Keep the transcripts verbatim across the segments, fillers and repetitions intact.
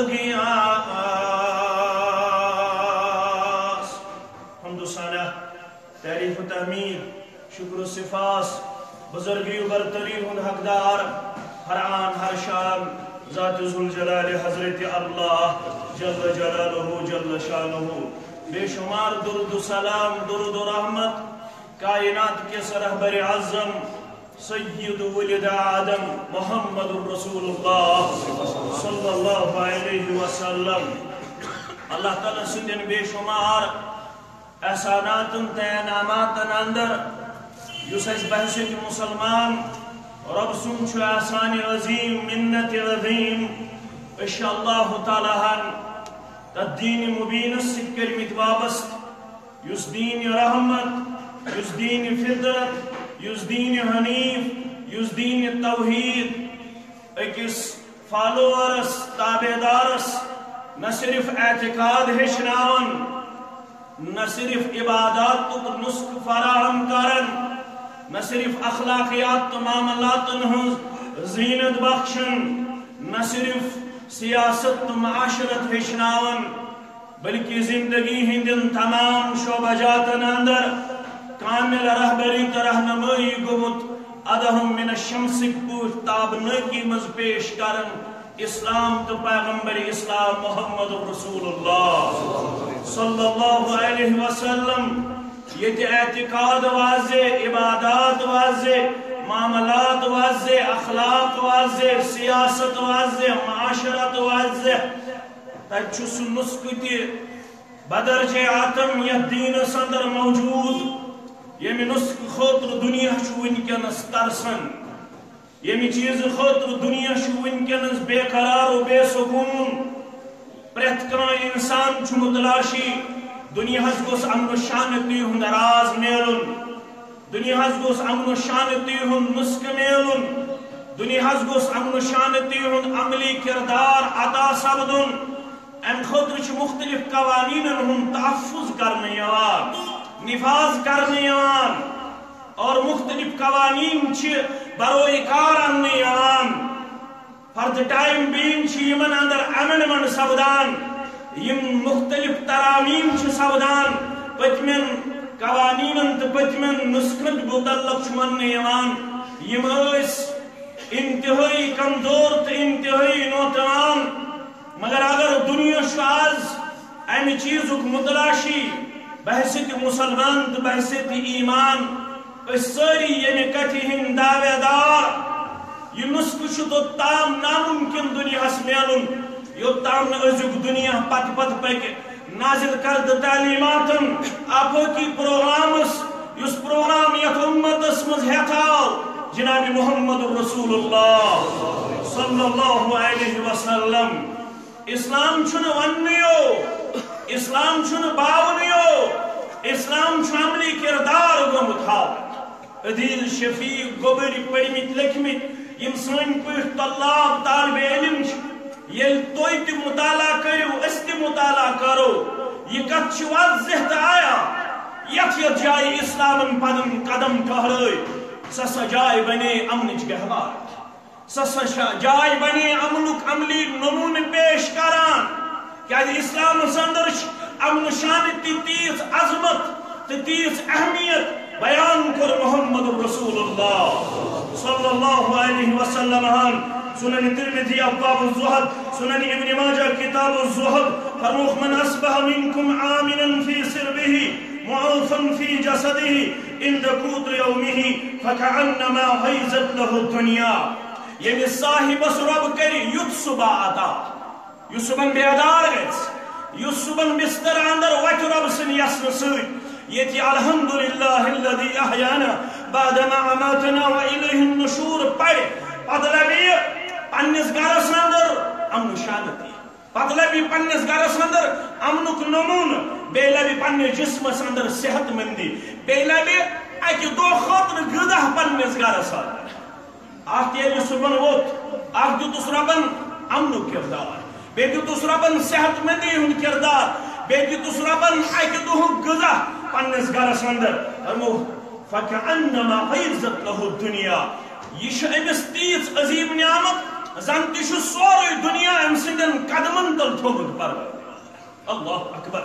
گیا آس۔ حمد و ثنا، تعریف و تحمید، شکر و سپاس، بزرگی و برتری ہند حقدار، ہر آن ہر شان، ذات ذوالجلال حضرت اللہ جل جلالہ جل شانہ۔ بے شمار درود و سلام، درود و رحمت کائنات کس رہبر اعظم سید ولد آدم محمد رسول اللہ صلی اللہ علیہ وسلم۔ اللہ تعالیٰ سندین بے شمار احساناتن تہٕ انعاماتن اندر، یُس اسہِ بحیثیت مسلمان رب سُنٛد چھُ احسان عظیم، منت عظیم۔ أسۍ چھِ اللہ تعالیٰ ہن تتھ دین مبینس سۭتۍ کٔرمٕتۍ وابستہٕ، یُس دین رحمت، یُس دین فطرت، یُس دین حنیف، یُس دین توحید۔ أکِس فالوورس، تابعدارس نہ صرف اعتقاد ہیٚچھناوان، نہ صرف عباداتُک نسخہٕ فراہم کران، نہ صرف اخلاقیات تہٕ معاملاتن ہٕنٛز زینت بخشان، نہ صرف سیاست تہٕ معاشرت ہیٚچھناوان، بلکہ زندگی ہندین تمام شعبہ جاتن اندر کامل رہبری تہٕ رہنمائی گوٚمُت ادہم من الشمس پٲٹھۍ تابنٲکی منٛز پیش کران اسلام تہٕ پیغمبر اسلام محمد رسول اللہ صلی اللہ علیہ وسلم۔ ییٚتہِ اعتقاد واضح، عبادات واضح، معاملات واضح، اخلاق واضح، سیاست واضح، معاشرت واضح، تتہِ چھُ سُہ نسخہٕ تہِ بدرجہ اتم یتھ دینس اندر موجود، ییٚمہِ نسخہٕ خٲطرٕ دنیا چھُ وٕنکیٚنس ترسان، ییٚمہِ چیٖزٕ خٲطرٕ دنیا چھُ وٕنکیٚنس بے قرار و بے سکوٗن۔ پرٛٮ۪تھ کانٛہہ انسان چھُ متلاشی۔ دنیاہس گوٚژھ امن و شانتی ہُنٛد راز میلُن۔ دنیاہس گوٚژھ امن و شانتی ہُنٛد نسخہٕ میلُن۔ دنیاہس گوٚژھ امن و شانتی ہُنٛد عملی کردار عطا سپدُن۔ امہِ خٲطرٕ چھُ مختلف قوانینن ہُنٛد تحفظ کرنہٕ یِوان، نفاذ کرنہٕ یِوان، اور مختلف قوانین چھِ بروئے کار اننہٕ یِوان۔ For the time being چھِ یِمن اندر amendment سپدان، یِم مختلف ترامیم چھِ سپدان۔ پٔتمٮ۪ن قوانینن تہٕ پٔتمٮ۪ن نسخن متعلق چھُ وننہٕ یِوان، یِم ٲسۍ انتہٲئی کمزور تہٕ انتہٲئی نوتوان۔ مگر اگر دنیا چھُ آز امہِ چیزُک متلاشی، بحیثیت مسلمان تہٕ بحیثیت ایمان، أسۍ سٲری ییٚمہِ کتھِ ہٕنٛدۍ دعوے دار، یہِ نسخہٕ چھُ توٚت تام ناممکن دنیاہس میلُن، یوٚت تام نہٕ أزیُک دنیا پتہٕ پتہٕ پکہِ نازل کردٕ تعلیماتن، آفاقی پروگرامس، یُس پروگرام یتھ امتس منٛز ہیتھ آو جناب محمد رسول اللہ صلی اللہ علیہ وسلم۔ اسلام چھُنہٕ وننٕے یو، اسلام چھُنہٕ باونٕے یو، اسلام چھُ عملی کردار گوٚمُت ہاوان۔ عدیل، شفیق، گوٚبٕرۍ پٔرمٕتۍ لیکھمٕتۍ یِم سٲنۍ پٲٹھۍ طلاب طالب علم چھِ، ییٚلہِ تُہۍ تہِ مطالعہ کٔرِو، أسۍ تہِ مطالعہ کرو، یہِ کتھ چھِ واضح تہٕ آیا، یتھ یتھ جایہِ اسلامن پنُن قدم ٹھہرٲے، سۄ سۄ جاے بنے امنٕچ گہوار۔ سۄ سۄ چھےٚ جاے بنے امنُک عملی نمونہٕ پیش کران، کیازِ اسلامس اندر چھِ امن و شانتی تیٖژ عظمت تہٕ تیٖژ اہمیت۔ بیان کوٚر محمد رسول اللہ صلی اللہ علیہ وسلم ہن۔ سنن ترمذی ابواب الزہد، سنن ابن ماجہ کتاب الزہد، فرموخ: من اصبح منکم آمنا فی سربہ معافا فی جسدہ عند قوت یومہ فکأنما حیزت لہ الدنیا۔ ییٚمِس صاحبس رۄب کرِ یُتھ صبح عطا، یُس صبحن بیدار گژھِ، یُس صبحن بستر اندر وتہِ رۄب سٕنٛدِ یژھنہٕ سۭتۍ، ییٚتہِ الحمدللہ الذی احیانا بعد ما اماتنا و الیہ النشور پرِ، پتہٕ لبہِ پننِس گرس اندر امن و شانتی، پتہٕ لبہِ پننِس گرس اندر امنُک نمونہٕ، بیٚیہِ لبہِ پننِس جسمس اندر صحت مندی، بیٚیہِ لبہِ اکہِ دۄہ خٲطرٕ غذا پننِس گرس اندر۔ اکھ تہِ ییٚلہِ صبحن ووٚتھ، اکھ دیُتُس رۄبن امنُک کردار، بیٚیہِ دیُتُس رۄبن صحت مندی ہُنٛد کردار، بیٚیہِ دیُتُس رۄبن اکہِ دۄہُک غذا پننِس گرس اندر۔ فرموو، فکأنما حیزت لہ الدنیا۔ یہِ چھِ أمِس تیٖژ عظیٖم نعمت، زن تہِ چھُ سورُے دُنیا أمۍ سٕنٛدٮ۪ن قدمن تل تھوٚومُت پروردگار۔ اللہ اکبر،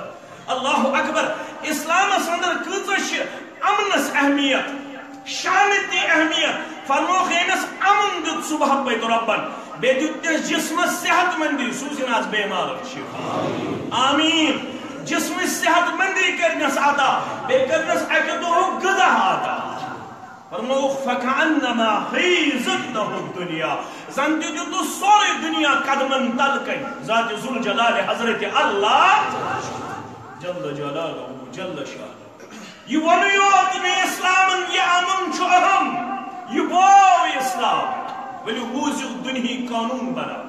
اللہ اکبر۔ اسلامس اندر کۭژاہ چھِ امنس اہمیت، شانتی اہمیت۔ فرمووُکھ، ییٚمِس امن دیُت سُہ محبت رۄبن، بیٚیہِ دیُت تس جسمس صحت مندی، سوٗزِن از بیمارن شفا۔ آمین۔ جسمٕچ صحت مندی کٔرنس عطا، بیٚیہِ کٔرنس اکہِ دۄہُک غذا عطا۔ فرمووُکھ، فَكَأَنَّمَا حِيزَتْ لَهُ الدُّنْيَا۔ زن تہِ دیُتُس سورُے دُنیا قدمن تل کَنۍ۔ ذات ذوالجلال حضرت اللہ جل جلالہ جل شانہ۔ یہِ ووٚنُے یوت نہٕ اسلامن یہِ امُن چھُ اہم، یہِ بوو اسلام۔ ؤلِو بوٗزِو دُنہِکۍ قانوٗن بناو۔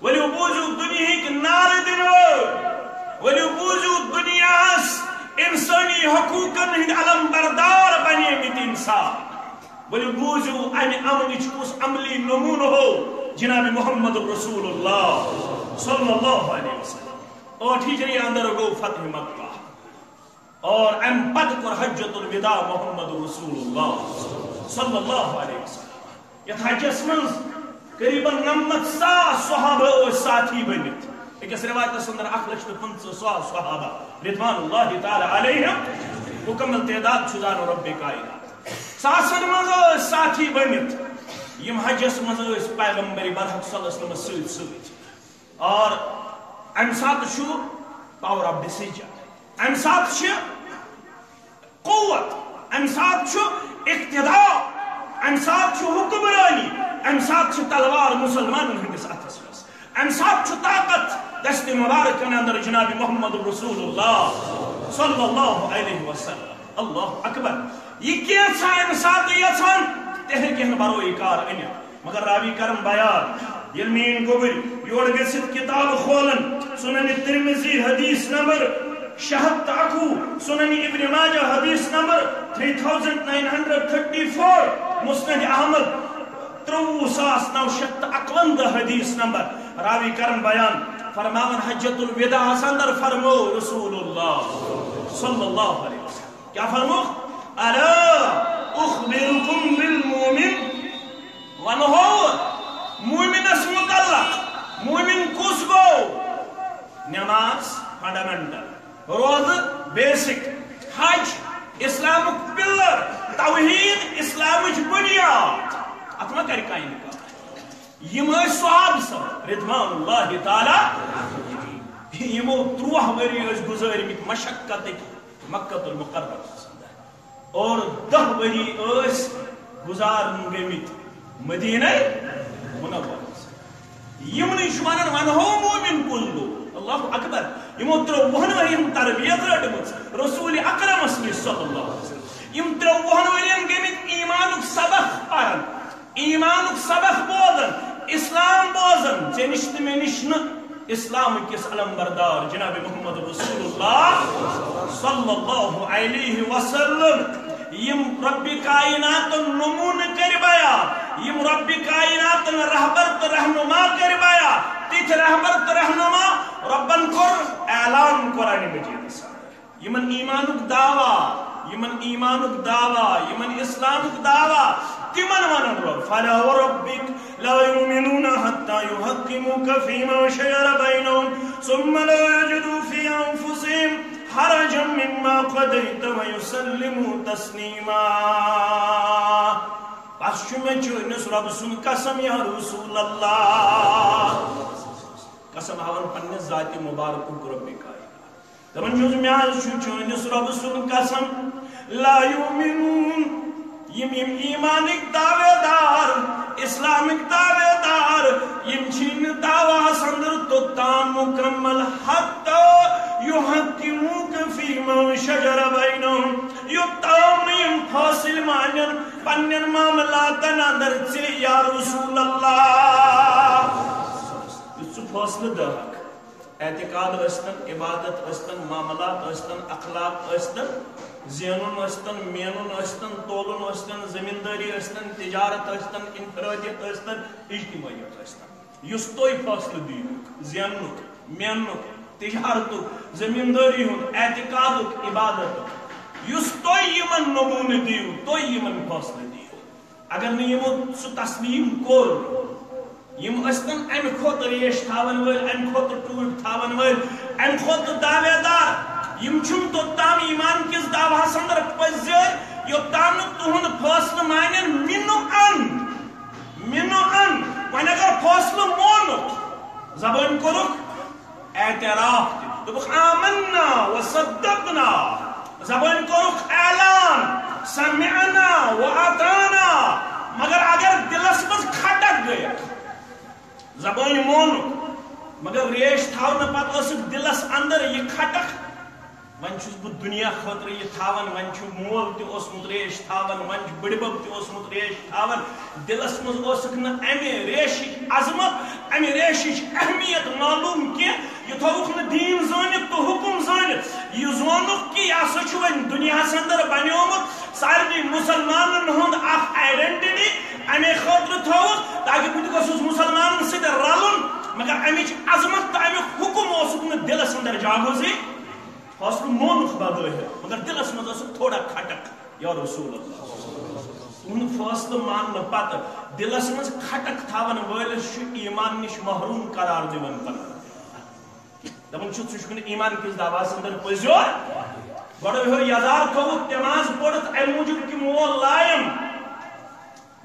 ؤلِو بوٗزِو دُنیہٕکۍ نعرٕ دِنہٕ وٲلۍ۔ ؤلِو بوٗزِو دُنیاہَس اِنسٲنی حقوٗقن ہٕنٛدۍ علم بردار بنیمٕتۍ اِنسان۔ ؤلِو بوٗزِو اَمہِ امنٕچ کُس عملی نموٗنہٕ ہو جناب محمد رسول اللہ صلی اللہ علیہ وسلم۔ ٲٹھ ہجری اندر گوٚو فتح مکہ۔ اور امہِ پتہٕ کوٚر حجۃ الوداع محمد رسول اللہ صلی اللہ علیہ وسلم۔ یتھ حجس منٛز قریباً نَمَتھ ساس صحابہ ٲسۍ ساتھی بٔنِتھ۔ أکِس رِوایتس اندر اکھ لچھ تہٕ پٕنٛژٕہ ساس صحابہ رضوان اللہ تعالیٰ علیہم۔ مکمل تعداد چھُ زانُن رب کائنات۔ ساسن منٛز ٲسۍ ساتھی بٔنِتھ، یِم حجس منٛز ٲسۍ پیغمبر برحق صلی اللہ علیہ وسلمس سۭتۍ سۭتۍ۔ اور امہِ ساتہٕ چھُ power of decision، امہِ ساتہٕ چھِ قوت، امہِ ساتہٕ چھُ اقتدار، امہِ ساتہٕ چھُ حکمرٲنی، امہِ ساتہٕ چھِ تلوار مسلمانن ہٕنٛدِس اتھس منٛز، امہِ ساتہٕ چھُ طاقت دستِ مبارکن اندر جناب محمد رسول اللہ صلی اللہ علیہ وسلم۔ اللہ اکبر۔ یہِ کینٛژھا امہِ ساتہٕ یژھان، تہِ ہیٚکہِ ہن بروے کار أنِتھ۔ مگر راوی کرن بیان، ییٚلہِ میٲنۍ گوٚبٕرۍ یور گٔژھِتھ کِتاب کھولن، سنن ترمذی حدیث نمبر شےٚ ہتھ تہٕ اَکوُہ، سنن ابن ماجہ حدیث نمبر three thousand nine hundred thirty four, مسند احمد ترٛوٚوُہ ساس نو شیٚتھ تہٕ اَکوَنزاہ حدیث نمبر۔ راوی کرن بیان، فرماون حجۃ الوداعس اندر فرمو رسول اللہ صلی اللہ علیہ وسلم۔ کیا فرمووُکھ؟ الا اخبرکم بالمومن، ونہو مومنس متعلق۔ مومن کُس گوٚو؟ نماز فنڈامنٹل، روزٕ بیسک، حج اسلامُک پلر، توحید اسلامٕچ بنیاد۔ اتھ ما کرِ کانٛہہ انکار؟ یِم ٲسۍ صحابہ صٲب رضوان اللہ تعالیٰ، یِمو ترٛوہ ؤری ٲسۍ گُزٲرمٕتۍ مشقتٕکۍ مکہ المکرمس اندر، اور دہ ؤری ٲسۍ گُزارن گٔمٕتۍ مدینہ منورس۔ یِمنٕے چھُ ونان، ونہو مومن کُس گوٚو۔ اللہ اکبر۔ یِمو ترٛووُہن ؤرین تربیت رٔٹمٕژ رسول اکرمس نِش صلی اللہ علیہ وسلم۔ یِم ترٛووُہن ؤرین گٔمٕتۍ ایمانُک سبق پران، ایمانُک سبق بوزان، اسلام بوزان، ژےٚ نِش تہٕ مےٚ نِش نہٕ۔ اسلام کِس علمبردار جناب محمد رسول اللہ صلی اللہ علیہ وسلم، یِم رب کائناتن نمونہٕ کٔرۍ بیان، یِم رب کائناتن رہبر تہٕ رہنما کٔرۍ بیان، تِتھۍ رہبر تہٕ رہنما ربن کوٚر اعلان قرآن مجیدس۔ یِمن ایمانُک دعویٰ، یِمن ایمانُک دعویٰ، یِمن اسلامُک دعویٰ، تِمن ونان رب، فلا وربک لا یؤمنون حتی یحکموک فیما شجر بینہم ثم لا یجدوا فی انفسہم حرجا مما قضیت ویسلموا تسلیما۔ پس چھُ مےٚ چٲنِس رب سُنٛد قسم یا رسول اللہ۔ قسم ہاوان پننِس ذاتِ مبارکُک رب کائنات۔ دپان چھُس، مےٚ حظ چھُ چٲنِس رۄبہٕ سُنٛد قسم، لا یؤمنون، یِم، یِم ایمانٕکۍ دعوے دار، اسلامٕکۍ دعوے دار، یِم چھِی نہٕ دعواہس اندر توٚتام مکمل، حتی یحکموک فیما شجر بینہم، یوٚتام نہٕ یِم فٲصلہٕ مانن پننٮ۪ن معاملاتن اندر ژےٚ یا رسول اللہ۔ یُس ژٕ فٲصلہٕ دِکھ، اعتقاد ٲسۍتن، عبادت ٲسۍتن، معاملات ٲسۍتن، اخلاق ٲسۍتن، زینُن ٲسۍتن، مینُن ٲسۍتن، تولُن ٲسۍتن، زمیٖندٲری ٲسۍتن، تجارت ٲسۍتن، انفرادیت ٲسۍتن، اجتماعیت ٲسۍتن۔ یُس تُہۍ فٲصلہٕ دِیِو، زیننُک، میننُک، تجارتُک، زمیٖندٲری ہُنٛد، اعتقادُک، عبادتُک، یُس تُہۍ یِمن نموٗنہٕ دِیِو، تُہۍ یِمن فٲصلہٕ دِیِو۔ اگر نہٕ یِمو سُہ تسلیم کوٚر، یِم ٲسۍتن امہِ کھۄتہٕ ریش تھاون وٲلۍ، امہِ کھۄتہٕ ٹوٗپۍ تھاون وٲلۍ، امہِ کھۄتہٕ دعوے دار، یِم چھِنہٕ توٚتام ایمان کِس دعوہس اندر پٔزۍ زٲرۍ، یوٚتام نہٕ تُہُنٛد فٲصلہٕ مانن۔ مِنُ ان، مِنُ ان۔ وۄنۍ اگر فٲصلہٕ مونُکھ، زبٲنۍ کوٚرُکھ اعتراف تہِ، دوٚپُکھ، "آمنا و صدقنا"، زبٲنۍ کوٚرُکھ اعلان، "سمعنا و اطعنا"، مگر اگر دلس منٛز کھٹک گٔیکھ، زبٲنۍ مونُکھ، مگر ریش تھاونہٕ پتہٕ ٲسٕکھ دلس اندر یہِ کھٹک، "وۄنۍ چھُس بہٕ دُنیا خٲطرٕ یہِ تھاوان، وۄنۍ چھُ مول تہِ اوسمُت ریش تھاوان، وۄنۍ چھُ بٕڈِبب تہِ اوسمُت ریش تھاوان۔" دلس منٛز اوسُکھ نہٕ امہِ ریشٕچ عظمت، امہِ ریشٕچ اہمیت معلوم کینٛہہ۔ یہِ تھووُکھ نہٕ دیٖن زٲنِتھ تہٕ حُکُم زٲنِتھ۔ یہِ زونُکھ کہِ یہِ ہسا چھُ وۄنۍ دُنیاہس اندر بنیومُت سارنٕے مُسلمانن ہُنٛد اکھ identity۔ امے خٲطرٕ تھووُکھ تاکہِ بہٕ تہِ گوٚژھُس مُسلمانن سۭتۍ رلُن، مگر امِچ عظمت تہٕ امیُک حُکُم اوسُکھ نہٕ دلس اندر جاگوزٕے۔ فٲصلہٕ مونُکھ بظٲہر، مگر دلس منٛز ٲسٕکھ تھوڑا کھٹک، یا رسول اللہ۔ تُہُنٛد فٲصلہٕ ماننہٕ پتہٕ دلس منٛز کھٹک تھاون وٲلِس چھُ ایمان نِش محروم قرار دِوان پنُن۔ دپان چھُ، "ژٕ چھُکھ نہٕ ایمان کِس دعویٰ سٕنٛدر پٔزیور۔" گۄڈٕ یِہوٚے یزار تھوٚوُتھ نٮ۪ماز پٔرِتھ، امہِ موٗجوٗب کہِ مول لایم،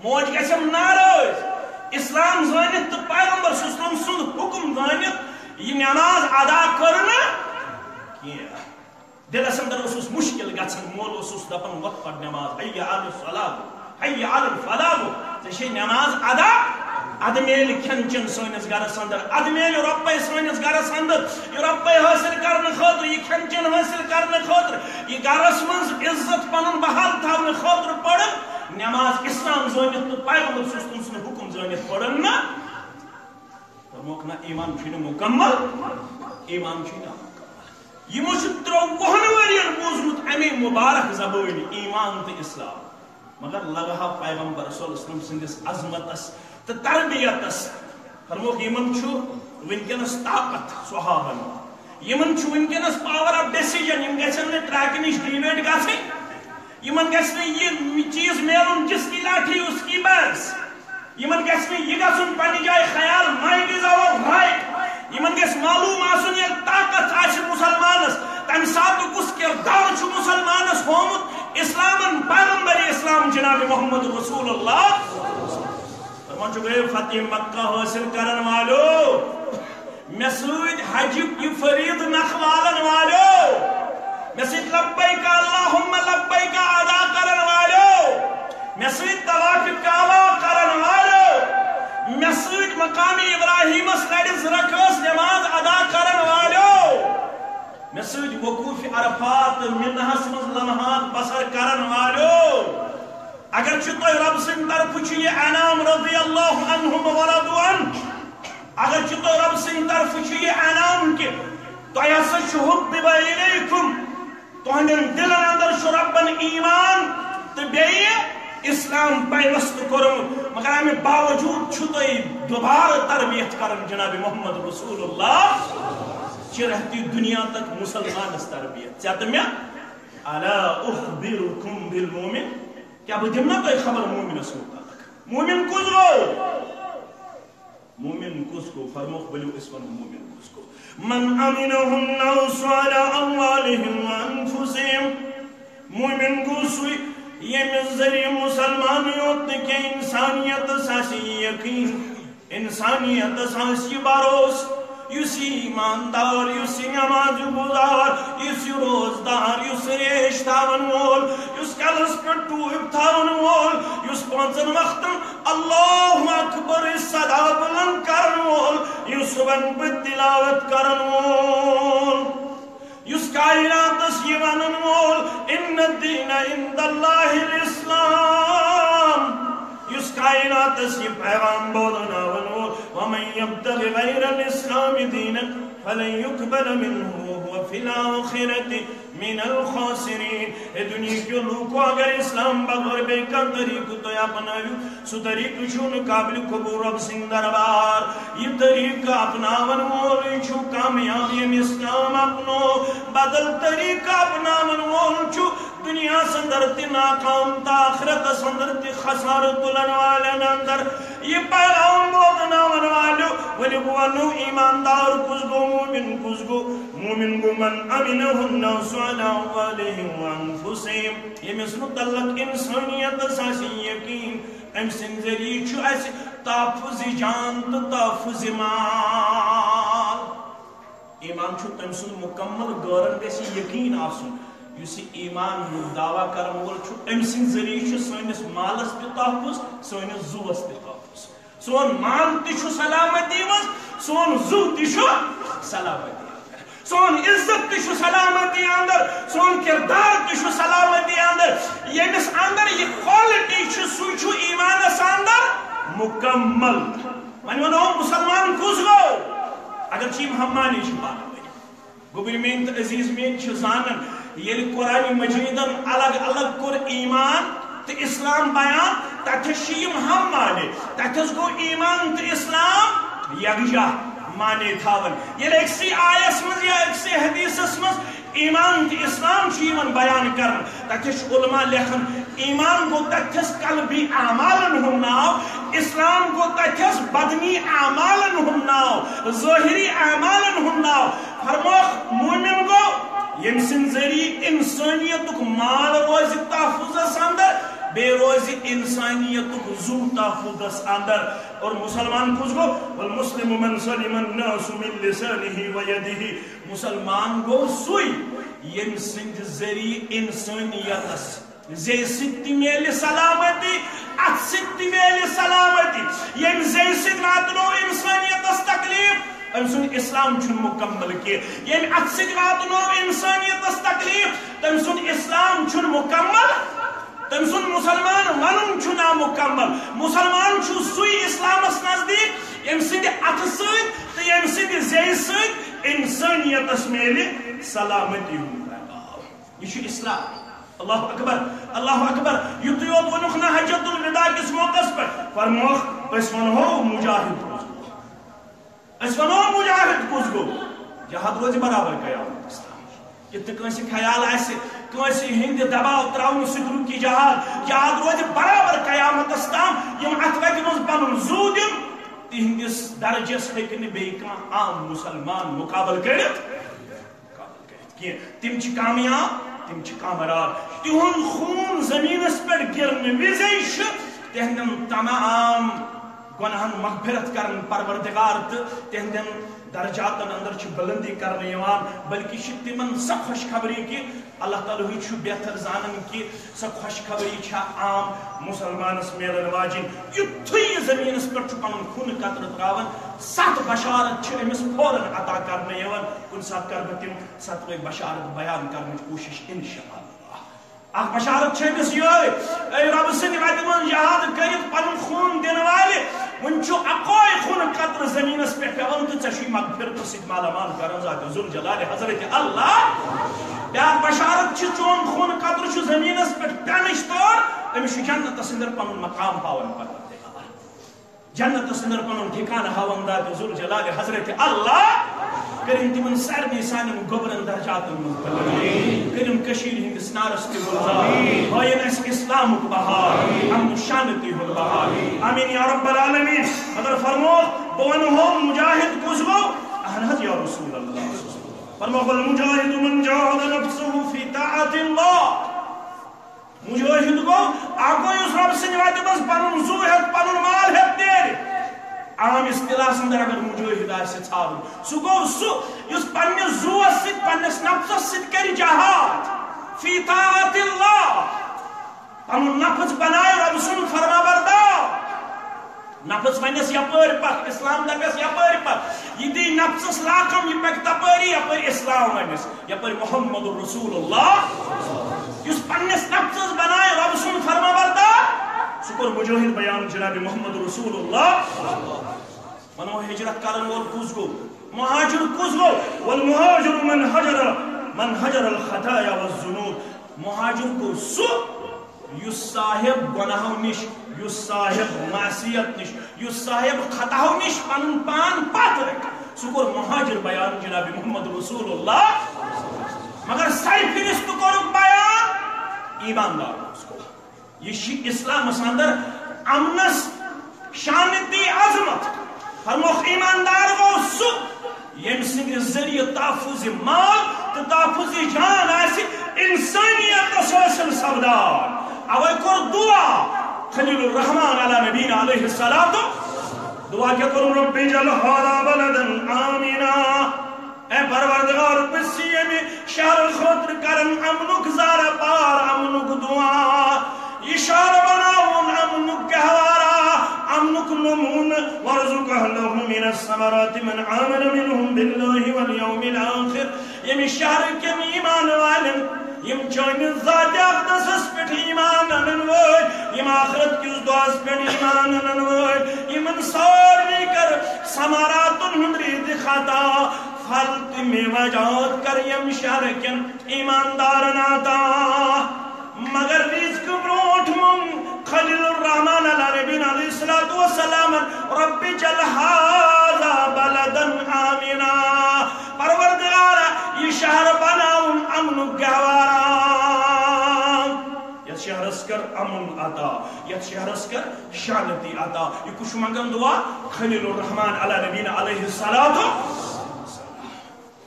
موج گژھٮ۪م ناراض۔ اسلام زٲنِتھ تہٕ پیغمبر صلی اللہ علیہ وسلم سُنٛد حُکُم زٲنِتھ یہِ نٮ۪ماز ادا کٔر نہٕ کینٛہہ۔ دِلس اندر اوسُس مُشکِل گژھان، مول اوسُس دپان، "وۄتھ پَر نٮ۪ماز، حی علی الصلاۃ، حی علی الفلاح، ژےٚ چھے نٮ۪ماز ادا۔" ادٕ میلہِ کھٮ۪ن چٮ۪ن سٲنِس گرس اندر، ادٕ میلہِ رۄپے سٲنِس گرس اندر۔ یہِ رۄپے حٲصِل کرنہٕ خٲطرٕ، یہِ کھٮ۪ن چٮ۪ن حٲصِل کرنہٕ خٲطرٕ، یہِ گرس منٛز عزت پنُن بحال تھاونہٕ خٲطرٕ پٔرٕن نٮ۪ماز۔ اسلام زٲنِتھ تہٕ پیغمبر صلی اللہ علیہ وسلم سُنٛد حُکُم زٲنِتھ پٔرٕن نہٕ۔ فرموکھ نہ، ایمان چھُے نہٕ مُکمل، ایمان چھُے نہٕ مُکمل۔ یِمو چھُ ترٛۆوُہن ؤرین بوٗزمُت اَمے مُبارک زبٲنۍ ایمان تہٕ اسلام، مگر لگہٕ ہا پیغمبر صلی اللہ علیہ وسلم سٕنٛدِس عظمتس تہٕ تربیتس۔ فرموکھ، یِمن چھُ وٕنکیٚنس طاقت صحابن، یِمن چھُ وٕنکیٚنس power of decision، یِم گژھن نہٕ track نِش deviate گژھٕنۍ۔ یِمن گژھِ نہٕ یہِ چیٖز میلُن، "جس کی لاٹھی اس کی بھینس"۔ یِمن گژھِ نہٕ یہِ گژھُن پننہِ جایہِ خیال، "Might is our right"۔ یِمن گژھِ معلوم آسُن، ییٚلہِ طاقت آسہِ مُسلمانس، تمہِ ساتہٕ کُس کردار چھُ مُسلمانس ہومُت اسلامن، پیغمبر اسلام جناب محمد رسول اللہ۔ فرمان چھُ، "گٔیو فتح مکہ حٲصِل کرن والو، مےٚ سۭتۍ حجُک یہِ فریٖضہٕ نکھٕ والن والیو، مےٚ سۭتۍ لبیک اللہم لبیک ادا کرن والیو، مےٚ سۭتۍ طواف کعبہ کرن والیو، مےٚ سۭتۍ مقام ابراہیمس لرِ زٕ رکٲژ نماز ادا کرن والیو، مےٚ سۭتۍ وقوف عرفات تہٕ مناہس منٛز لمحات بسر کرن والیو۔" اگر چھُ تۄہہِ رۄب سٕنٛدِ طرفہٕ چھُ یہِ انعام، رضی اللہ عنہم ورضوا عنہ، اگر چھُ تۄہہِ رۄب سٕنٛدِ طرفہٕ چھُ یہِ انعام کہِ تۄہہِ ہسا چھُ حُبِّبَ اِلیکُم، تُہنٛدٮ۪ن دِلن اندر چھُ رۄبن ایمان تہٕ بیٚیہِ اسلام پیوست کوٚرمُت، مگر امہِ باوجوٗد چھُ تۄہہِ دوبارٕ تربیت کران جناب محمد رسول اللہ چہِ رہتی دنیا تک مسلمانس تربیت۔ ژےٚ تہٕ مےٚ، الا اخبرکم بالمؤمن، کیٛاہ بہٕ دِمہٕ نا تۄہہِ خبر مومنس مُتعلق؟ مومن کُس گوٚو؟ مومن کُس گوٚو؟ فرموکھ، ؤلِو أسۍ وَنو مومن کُس گوٚو۔ من امنہ الناس علی اموالہم وانفسہم۔ مومن گوٚو سُے، ییٚمِس ذٔریعہٕ مُسلمان یوت نہٕ کینٛہہ، انسانیتس آسہِ یہِ یقین، انسانیتس آسہِ یہِ بھروسہٕ، یُس یہِ ایماندار، یُس یہِ نماز گزار، یُس یہِ روزدار، یُس ریش تھاون وول، یُس کلس پٮ۪ٹھ ٹوپۍ تھاون وول، یُس پانٛژن وقتن اللہ اکبر صدا بلند کرن وول، یُس صبحن پتہٕ تلاوت کرن وول، یُس کائناتس یہِ ونن وول، ان الدین عند اللہ الاسلام، یُس کائناتس یہِ پیغام بولناون وول، ومن یبتغ غیر الاسلام دینا فلن یقبل منہ وہو فی الآخرۃ من الخاسرین۔ اے دنیا کیو لوکو، اگر اسلام بغٲر بیٚیہِ کانٛہہ طریٖقہٕ تُہۍ اپنٲوِو، سُہ طریٖقہٕ چھُ نہٕ قابل قبول رۄب سٕنٛدِ دربار۔ یہِ طریٖقہٕ اپناون وولٕے چھُ کامیاب، ییٚمۍ اسلام اپنو۔ بدل طریٖقہٕ اپناون وول چھُ دُنیاہس اندر تہِ ناکام تہٕ آخرتس اندر تہِ خسارٕ تُلن والٮ۪ن اندر۔ یہ پیغام بوزناون والو، ؤنِو بہٕ ونہو، ایماندار کُس گوٚو، مومن کُس گوٚو؟ مومن گوٚو من امنہ الناس علی اموالہم وانفسہم۔ ییٚمِس متعلق انسانیتس آسہِ یقین، أمۍ سٕنٛدِ ذٔریعہٕ چھُ اَسہِ تحفظ جان تہٕ تحفظ مال۔ ایمان چھُ تٔمۍ سُنٛد مُکمل، غٲرن گژھِ یقین آسُن۔ یُس یہِ ایمان دعویٰ کرن وول چھُ، أمۍ سٕنٛدِ ذٔریعہٕ چھُ سٲنِس مالس تہِ تحفظ، سٲنِس زُوس تہِ تحفظ۔ سون مال تہِ چھُ سلامتی منٛز، سون زُو تہِ چھُ سلامتی اندر، سون عزت تہِ چھُ سلامتی اندر، سون کردار تہِ چھُ سلامتی اندر۔ ییٚمِس اندر یہِ quality چھِ، سُے چھُ ایمانس اندر مُکمل۔ وۄنۍ ونو، مسلمان کُس گوٚو؟ اگر چھ یِم ہمانی چھِ پانہٕ ؤنۍ۔ گوٚبرۍ میٲنۍ تہٕ عزیز میٲنۍ چھِ زانان، ییٚلہِ قرآن مجیدن الگ الگ کوٚر ایمان تہٕ اسلام بیان، تتھس چھِ یِم ہمانی، تتھس گوٚو ایمان تہٕ اسلام یکجا معنی تھاوان۔ ییٚلہِ أکسٕے آیس منٛز یا أکسٕے حدیثس منٛز ایمان تہٕ اسلام چھُ یِوان بیان کرنہٕ، تتھس چھِ علماء لیکھان، ایمان گوٚو تتھس قلبی اعمالن ہُنٛد ناو، اسلام گوٚو تتھس بدنی اعمالن ہُنٛد ناو، ظٲہری اعمالن ہُنٛد ناو۔ فرموکھ، مومن گوٚو ییٚمہِ سٕنٛدِ ذٔریعہٕ انسٲنیتُک مال روزِ تحفظس اندر، بیٚیہِ روزِ انسانیتُک زُو تحفظس اندر۔ اور مسلمان کُس گوٚو؟ والمسلم من سلم الناس من لسانه ويده۔ مسلمان گوٚو سُے، ییٚمہِ سٕنٛدِ ذٔریعہٕ انسٲنیتس زیٚیہِ سۭتۍ تہِ میلہِ سلامتی، اتھٕ سۭتۍ تہِ میلہِ سلامتی۔ ییٚمہِ زیٚیہِ سۭتۍ واتنوو انسٲنیتس تکلیف، أمۍ سُنٛد اسلام چھُنہٕ مُکمل کینٛہہ۔ ییٚمہِ اتھٕ سۭتۍ واتنوو انسٲنیتس تکلیف، تٔمۍ سُنٛد اسلام چھُنہٕ مُکمل۔ تٔمۍ سُنٛد مسلمان ونُن چھُ نامُکمل۔ مسلمان چھُ سُے اسلامس نزدیٖک، ییٚمہِ سٕنٛدِ اتھٕ سۭتۍ تہٕ ییٚمہِ سٕنٛدِ زیٚیہِ سۭتۍ انسٲنیتس میلہِ سلامتی ہُنٛد پیغام۔ یہِ چھُ اسلام۔ اللہ اکبر، اللہ اکبر۔ یُتُے یوت ووٚنُکھ نہٕ حجۃ الوداع کِس موقعس پٮ۪ٹھ، فرمووُکھ، أسۍ ونہو مجاہد کُس گوٚو۔ أسۍ ونو مجاہد کُس گوٚو۔ جہاد روزِ برابر قیامتس تام۔ یہِ تہِ کٲنٛسہِ خیال آسہِ، کٲنٛسہِ ہٕنٛدِ دباو ترٛاونہٕ سۭتۍ رُکہِ جہاد، جہاد روزِ برابر قیامتس تام۔ یِم اتھٕ وتہِ منٛز پنُن زُو دِن، تِہنٛدِس درجس ہیٚکہِ نہٕ بیٚیہِ کانٛہہ عام مسلمان مقابلہٕ کٔرِتھ۔ قبول کٔرِتھ کینٛہہ۔ تِم چھِ کامیاب، تِم چھِ کامراد۔ تِہُنٛد خوٗن زٔمیٖنَس پٮ۪ٹھ گِرنہٕ وِزے چھُ تِہنٛدٮ۪ن تمام گۄناہَن مغفرت کران پروردگار تہٕ تِہنٛدٮ۪ن درجاتن اندر چھِ بلندی کرنہٕ یِوان، بلکہِ چھِ تِمن سۄ خۄشخبری کہِ اللہ تعالیٰ ہٕے چھُ بہتر زانان کہِ سۄ خۄشخبری چھا عام مسلمانس میلن واجِنۍ۔ یُتھُے یہِ زٔمیٖنس پٮ۪ٹھ چھُ پنُن خوٗنہٕ قطرٕ ترٛاوان، ستھ بشارت چھِ أمِس فوراً عطا کرنہٕ یِوان۔ کُنہِ ساتہٕ کرٕ بہٕ تِم ستوے بشارت بیان کرنٕچ کوٗشش، انشاءاللہ۔ اکھ بشارت چھِ أمِس یِہوٚے، اے رۄبہٕ سٕنٛدِ وتہِ منٛز جہاد کٔرِتھ پنُن خوٗن دِنہٕ والہِ، وُنہِ چھُ اکوے خوٗنہٕ قطرٕ زٔمیٖنس پٮ۪ٹھ پٮ۪وان تہٕ ژےٚ چھُے مغفرتہٕ سۭتۍ مالا مال کران ذات ذوالجلال حضرت اللہ۔ بیٛاکھ بشارت چھِ، چون خوٗنہٕ قطرٕ چھُ زٔمیٖنس پٮ۪ٹھ پٮ۪نٕچ تور، أمِس چھُ جنتس اندر پنُن مقام ہاوان پروردگار۔ جنتس اندر پنُن ٹھکانہٕ ہاوان ذات ذوالجلال حضرت اللہ۔ کٔرِن تِمن سارنٕے سانٮ۪ن گوٚبرن درجاتن منٛز بلند۔ کٔرِن کٔشیٖرِ ہٕنٛدِس نارس تہِ گُلزار۔ ہٲیِن اَسہِ اسلامُک بہار، امن و شانتی ہُنٛد بہار۔ آمین یا رب العالمین۔ مگر فرمووُکھ، بہٕ ونہو مجاہد کُس گوٚو؟ اہن حظ یا رسول اللہ۔ فرمووُکھ، والمجاہد من جاہد نفسہ فی طاعت اللہ۔ مجاہد گوٚو اکھ گوٚو یُس رۄبہٕ سٕنٛدِ وتہِ منٛز پنُن زُو ہٮ۪تھ، پنُن مال ہٮ۪تھ نیرِ۔ عام اصطلاحس اندر اگر مجاہد آسہِ ژھانڈُن، سُہ گوٚو سُہ یُس پننِس زُوس سۭتۍ، پننِس نفسس سۭتۍ کرِ جہاد فی طاعت اللہ۔ پنُن نفس بنایہِ رۄبہٕ سُنٛد فرما بردار۔ نفس ونٮ۪س یپٲرۍ پکھ، اسلام دپٮ۪س یپٲرۍ پکھ، یہِ دی نفسس لاکم، یہِ پکہِ تپٲری یپٲرۍ اسلام ونٮ۪س، یپٲرۍ محمد رسول اللہ۔ یُس پننِس نفسس بنایہِ رۄبہٕ سُنٛد فرما بردار، سُہ کوٚر مجاہد بیان جناب محمد رسول اللہ۔ ونو ہجرت کرن وول کُس گوٚو؟ مہاجر کُس گوٚو؟ والمہاجر من ہجر، من ہجر الخطایا والذنوب۔ مہاجر گوٚو سُہ یُس صاحب گۄناہو نِش، یُس صاحب معصیت نِش، یُس صاحب خطاہو نِش پنُن پان پتھ رکھِ، سُہ کوٚر مہاجر بیان جناب محمد رسول اللہ۔ مگر سرفہرست کوٚرُکھ بیان ایماندار کُس گوٚو۔ یہِ چھِ اسلامس اندر امنس شان تہٕ عظمت۔ فرموکھ، ایماندار گوٚو سُہ، ییٚمہِ سٕنٛدِ ذٔریعہٕ تحفظ مال تہٕ تحفظ جان آسہِ انسانیتس حٲصِل سپدان۔ اوے کوٚر دعا خلیل الرحمان علی نبینا علیہ الصلوۃ۔ دعا کیٛاہ کوٚرُن؟ رب اجعل هذا بلدا آمنا۔ اے پروردگار، بہٕ چھُس ییٚمہِ شہرٕ خٲطرٕ کران امنُک زارٕ پار، امنُک دعا۔ یہِ شہر بناوُن امنُک گہوارہ، امنُک نمونہٕ۔ وارزق اہلہ من الثمرات من آمن منهم باللہ والیوم الآخر۔ ییٚمہِ شہرٕ کٮ۪ن ایمان والٮ۪ن، یِم چٲنِس ذاتِ اقدسس پٮ۪ٹھ ایمان انن وٲلۍ، یِم آخرت کِس دۄہس پٮ۪ٹھ ایمان انن وٲلۍ، یِمن سارنٕے کر ثمراتن ہُنٛد رزق عطا، پھل تہٕ میوٕ جات کر ییٚمہِ شہرٕ کٮ۪ن ایماندارن عطا۔ مگر رزق برونٹھ منگ خلیل الرحمان علی نبینا علیہ الصلوۃ والسلام، رب اجعل هذا بلدا آمنا۔ پروردگارا، یہِ شہر بناوُن امنُک گہوارہ۔ یتھ شہرس کر امن عطا، یتھ شہرس کر شانتی عطا۔ یہِ کُس چھُ منگان دعا؟ خلیل الرحمان علی نبینا علیہ الصلوۃ۔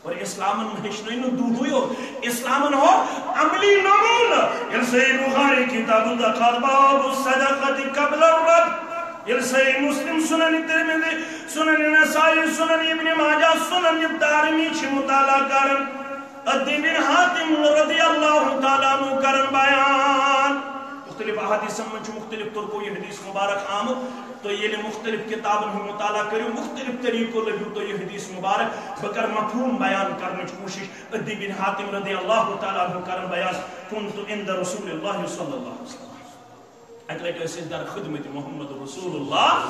اور اسلامن ہیٚچھنٲے نہٕ دُہٕے یوت، اسلامن ہو عملی نمونہٕ۔ ییٚلہِ صحیح بخاری کتاب الزکات باب الصدقۃ قبل الرب، ییٚلہِ صحیح مسلم، سنن ترمذی، سنن نسائی، سنن ابن ماجہ، سنن دارمی چھِ مطالعہ کران، عدی بن حاتم رضی اللہ تعالیٰ عنہ کران بیان۔ مختلف احادیثن منٛز چھُ مختلف طرقو یہِ حدیث مبارک آمُت۔ تُہۍ ییٚلہِ مختلف کتابن ہُنٛد مطالعہ کٔرِو، مختلف طریقو لٔبِو تُہۍ یہِ حدیث مبارک۔ بہٕ کرٕ مفہوم بیان کرنٕچ کوٗشش۔ عدی بن حاتم رضی اللہ تعالیٰ عنہ کران بیان، كنت عند رسول الله صلى الله عليه وسلم۔ اکہِ لٹہِ ٲسۍ أسۍ در خدمت محمد رسول اللہ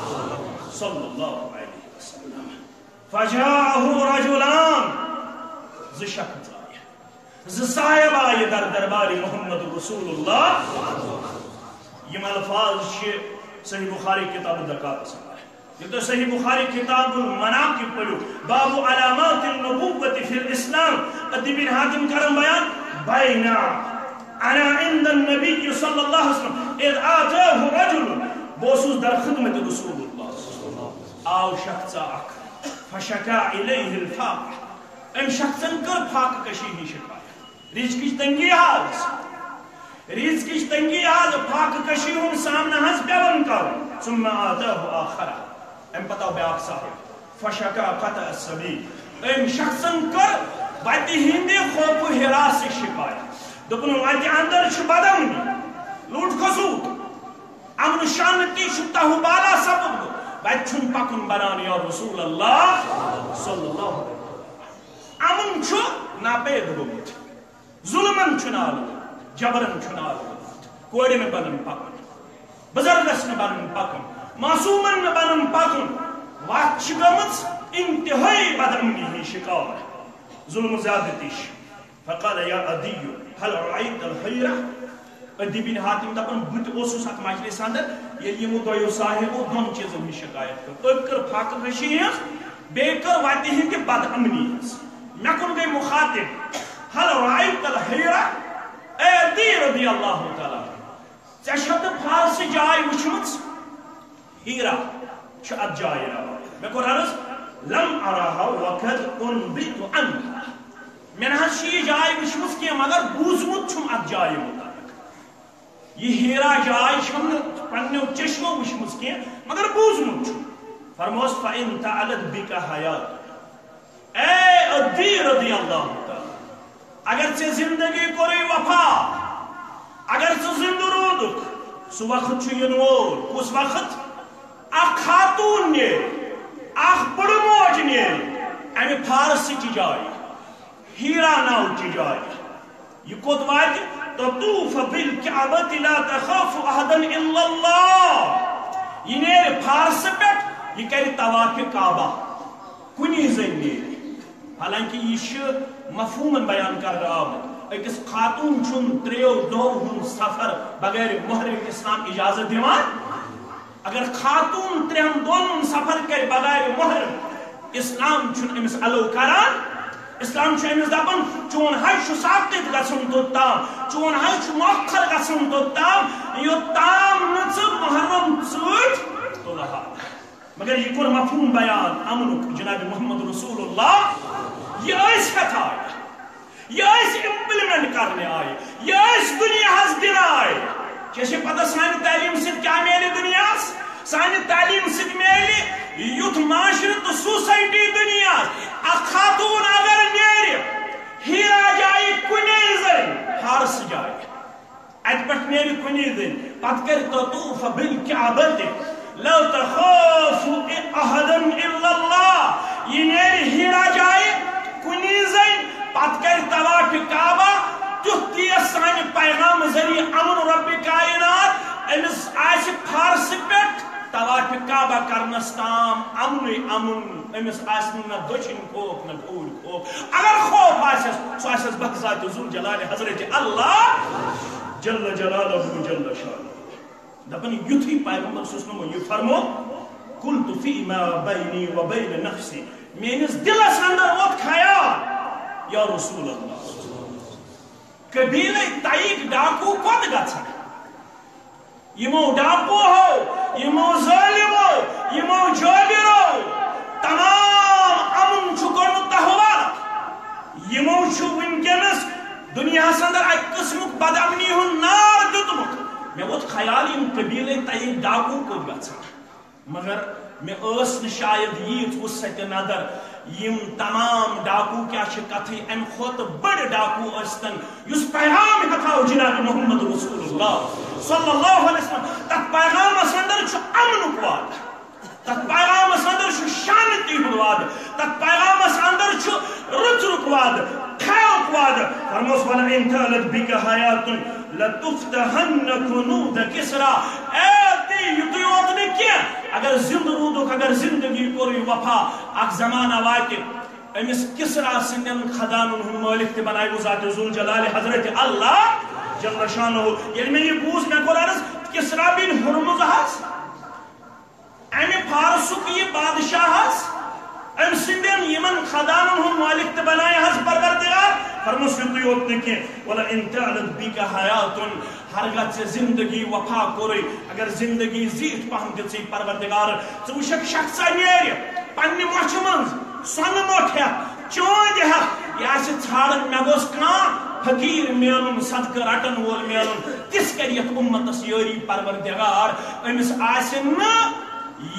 صلی اللہ علیہ وسلم۔ فجاءه رجلان، زٕ شخص آیہِ۔ زٕ صاحب آیہِ در دربار محمد رسول اللہ۔ یِم الفاظ چھِ صحیح بخاری کتاب الزکاتس منٛز۔ ییٚلہِ تُہۍ صحیح بخاری کتاب المناقب پٔرِو، باب علامات النبوة فی الاسلام، عدی بن حاتم کران بیان، بین انا عند النبی صلی اللہ علیہ وسلم اذ آتاه رجل، بہٕ اوسُس در خدمت رسول اللہ، آو شخصا اکھ، فشکا الیہ الفاقہ، أمۍ شخصن کٔر فاقہٕ کشی ہٕنٛز شکایت۔ رزقٕچ تنگی حظ، رزقٕچ تنگی حظ، فاقہٕ کشی ہُنٛد سامنہٕ حظ پٮ۪وان کرُن۔ ثم آتاه آخر، اَمہِ پتہٕ آو بیٛاکھ صاحب، فشکا قطع السبیل، أمۍ شخصن کٔر وتہِ ہٕنٛدِ خوفہٕ ہراسٕچ شکایت۔ دوٚپُن، وتہِ اندر چھِ بدامنی، لوٗٹھ کھسوٗٹھ، امن شانتی چھُ تہٕ بالا سپدمُت، وتہِ چھُنہٕ پکُن بنان یا رسول اللہ صلی اللہ علیہ وسلم۔ امن چھُ ناپید گوٚمُت، ظلمن چھُنہٕ آلوُت، جبرن چھُنہٕ آلوُت، کورِ نہٕ بنن پکُن، بزرگس نہٕ بنن پکُن، معصومن نہٕ بنن پکُن۔ وتھ چھِ گٔمٕژ انتہٲئی بدامنی ہٕنٛز شکار، ظلم و زیادتی چھِ۔ فقال یا عدی، هل رأیت الحیرہ؟ عدی بن حاتم دپان، بہٕ تہِ اوسُس اتھ مجلس اندر، ییٚلہِ یِمو دۄیو صاحبو دۄن چیٖزن ہٕنٛز شکایت کٔر۔ أکۍ کٔر فاقہٕ کشی ہٕنٛز، بیٚیہِ کٔر وتہِ ہٕنٛدِ بدامنی ہٕنٛز۔ مےٚ کُن گٔے مخاطب، هل رأیت الحیرہ؟ اے عدی رضی اللہ تعالیٰ عنہ، ژےٚ چھتھ فارسہٕ جاے وٕچھمٕژ؟ ہیرا چھُ اتھ جایہِ ناو۔ مےٚ کوٚر عرض، لم اراها وقد انبئت عنها۔ مےٚ نہ حظ چھِ یہِ جاے وٕچھمٕژ کینٛہہ، مگر بوٗزمُت چھُم اتھ جایہِ مُتعلق۔ یہِ ہیرا جاے چھَم نہٕ پننیو چشمو وٕچھمٕژ کینٛہہ، مگر بوٗزمُت چھُم۔ فرموس، فإن طالت بك حیات۔ اے عدی رضی اللہ تعالیٰ، اگر ژےٚ زندگی کوٚرُے وفا، اگر ژٕ زندٕ روٗدُکھ، سُہ وقت چھُ یِنہٕ وول۔ کُس وقت؟ اکھ خاتون نیرِ، اکھ بٕڑٕ موج نیرِ، امہِ فارسہٕ چہِ جایہِ، ہیرا ناو چہِ جایہِ۔ یہِ کوٚت واتہِ؟ تطوف بالکعبۃ لا تخاف احدا الا اللہ۔ یہِ نیرِ فارسہٕ پٮ۪ٹھ، یہِ کرِ طواف کعبہ، کُنی زٔنۍ نیرِ۔ حالانکہ یہِ چھُ مفہومن بیان کرنہٕ آمُت۔ أکِس خاتون چھُنہٕ ترٛیو دۄہو ہُنٛد سفر بغیر محرم اسلام اجازت دِوان۔ اگر خاتون ترٛٮ۪ن دۄہن ہُنٛد سفر کرِ بغیر محرم، اسلام چھُنہٕ أمِس allow کران۔ اسلام چھُ أمِس دپان، چون حج چھُ ساقط گژھُن توٚت تام، چون حج چھُ مؤخر گژھُن توٚت تام، یوٚت تام نہٕ ژٕ محرم ژۭٹۍ۔ مگر یہِ کوٚر مفہوم بیان امنُک جناب محمد رسول اللہ۔ یہِ ٲسۍ ہٮ۪تھ آے، یہِ ٲسۍ امپلیمنٹ کرنہِ آے، یہِ ٲسۍ دُنیاہس دِنہٕ آے۔ ژےٚ چھے پتہ سانہِ تعلیٖم سۭتۍ کیٛاہ میلہِ دُنیاہس؟ سانہِ تعلیٖم سۭتۍ میلہِ یُتھ معاشرٕ تہٕ سوسایٹی دُنیاہس۔ اکھ خاتوٗن اگر نیرِ ہیرا جایہِ کُنے زٔنۍ، فارس جایہِ، اتہِ پٮ۪ٹھ نیرِ کُنی زٔنۍ، پتہٕ کرِ تطوف بالکعبہ، لا تخاف احدا الا اللہ۔ یہِ نیرِ ہیرا جایہِ کُنی زٔنۍ، پتہٕ کرِ طواف کعبہ۔ تیُتھ تیز سانہِ پیغام ذریعہ امن رب کائنات، أمِس آسہِ فارسہٕ پٮ۪ٹھ طواف کعبہ کرنس تام امنٕے امن۔ أمِس آسہِ نہٕ نہ دٔچھِنۍ خوف نہ کھووُر خوف۔ اگر خوف آسٮ۪س، سُہ آسٮ۪س بذات ذوالجلال حضرت اللہ جل جلالہ جل شانہ۔ دپان یُتھُے پیغمبر صلی اللہ علیہ وسلم یہِ فرمو، قلت فیما بینی و بین نفسی، میٲنِس دلس اندر ووت خیال، یا رسول اللہ، قبیلہ تایِک ڈاکو کوٚت گژھن؟ یِمو ڈاکوہو، یِمو ظٲلمو، یِمو جٲبرو تمام امن چھُ کوٚرمُت تہٕ حوالہٕ۔ یِمو چھُ وٕنکیٚنس دُنیاہس اندر اکہِ قٕسمُک بدامنی ہُنٛد نار دیُتمُت۔ مےٚ ووت خیال، یِم قبیلے تایِک ڈاکو کوٚت گژھن؟ مگر مےٚ ٲس نہٕ شاید ییٖژ وُسعت نظر۔ یِم تمام ڈاکو کیٛاہ چھِ کتھٕے، امہِ کھۄتہٕ بٔڑ ڈاکو ٲسۍتن، یُس پیغام ہٮ۪تھاو جناب محمد رسول اللہ صلی اللہ علیہ وسلم۔ تتھ پیغامس اندر چھُ امنُک وعدٕ، تتھ پیغامس اندر چھُ شانتی ہُنٛد وعدٕ، تتھ پیغامس اندر چھُ رٕژرُک وعدٕ، خیرُک وعدٕ۔ فرموس، ولئن طالت بک حیات لتفتحن کنوز کسری۔ اے تی، یُتُے یوت نہٕ کینٛہہ، اگر زندٕ روٗدُکھ، اگر زندگی کوٚرُے وفا، اکھ زمانہ واتہِ، أمِس کسری سٕنٛدٮ۪ن خزانن ہُنٛد مٲلِک تہِ بناوِ ذات ذوالجلال حضرت اللہ جل شانہ۔ ییٚلہِ مےٚ یہِ بوٗز، مےٚ کوٚر عرض، کسری بن ہرمز حظ، امہِ فارسُک یہِ بادشاہ حظ، أمۍ سٕنٛدٮ۪ن یِمن خزانن ہُنٛد مٲلِک تہِ بنایہِ حظ پروردگار۔ فرموس، یُتُے یوت نہٕ کینٛہہ، ولئن طالت بک حیات، ہرگاہ ژےٚ زندگی وفا کوٚرُے، اگر زندگی زیٖٹھ پہم دِژٕے پروردگار، ژٕ وٕچھکھ شخصا نیرِ پننہِ مۄچھِ منٛز سۄنہٕ مۄٹھ ہٮ۪تھ، چٲنٛدۍ ہٮ۪تھ، یہِ آسہِ ژھانٛڈان، مےٚ گوٚژھ کانٛہہ فقیٖر میلُن، صدقہٕ رٹن وول میلُن، تِژھ کر یتھ اُمتس یٲری پروردگار، أمِس آسہِ نہٕ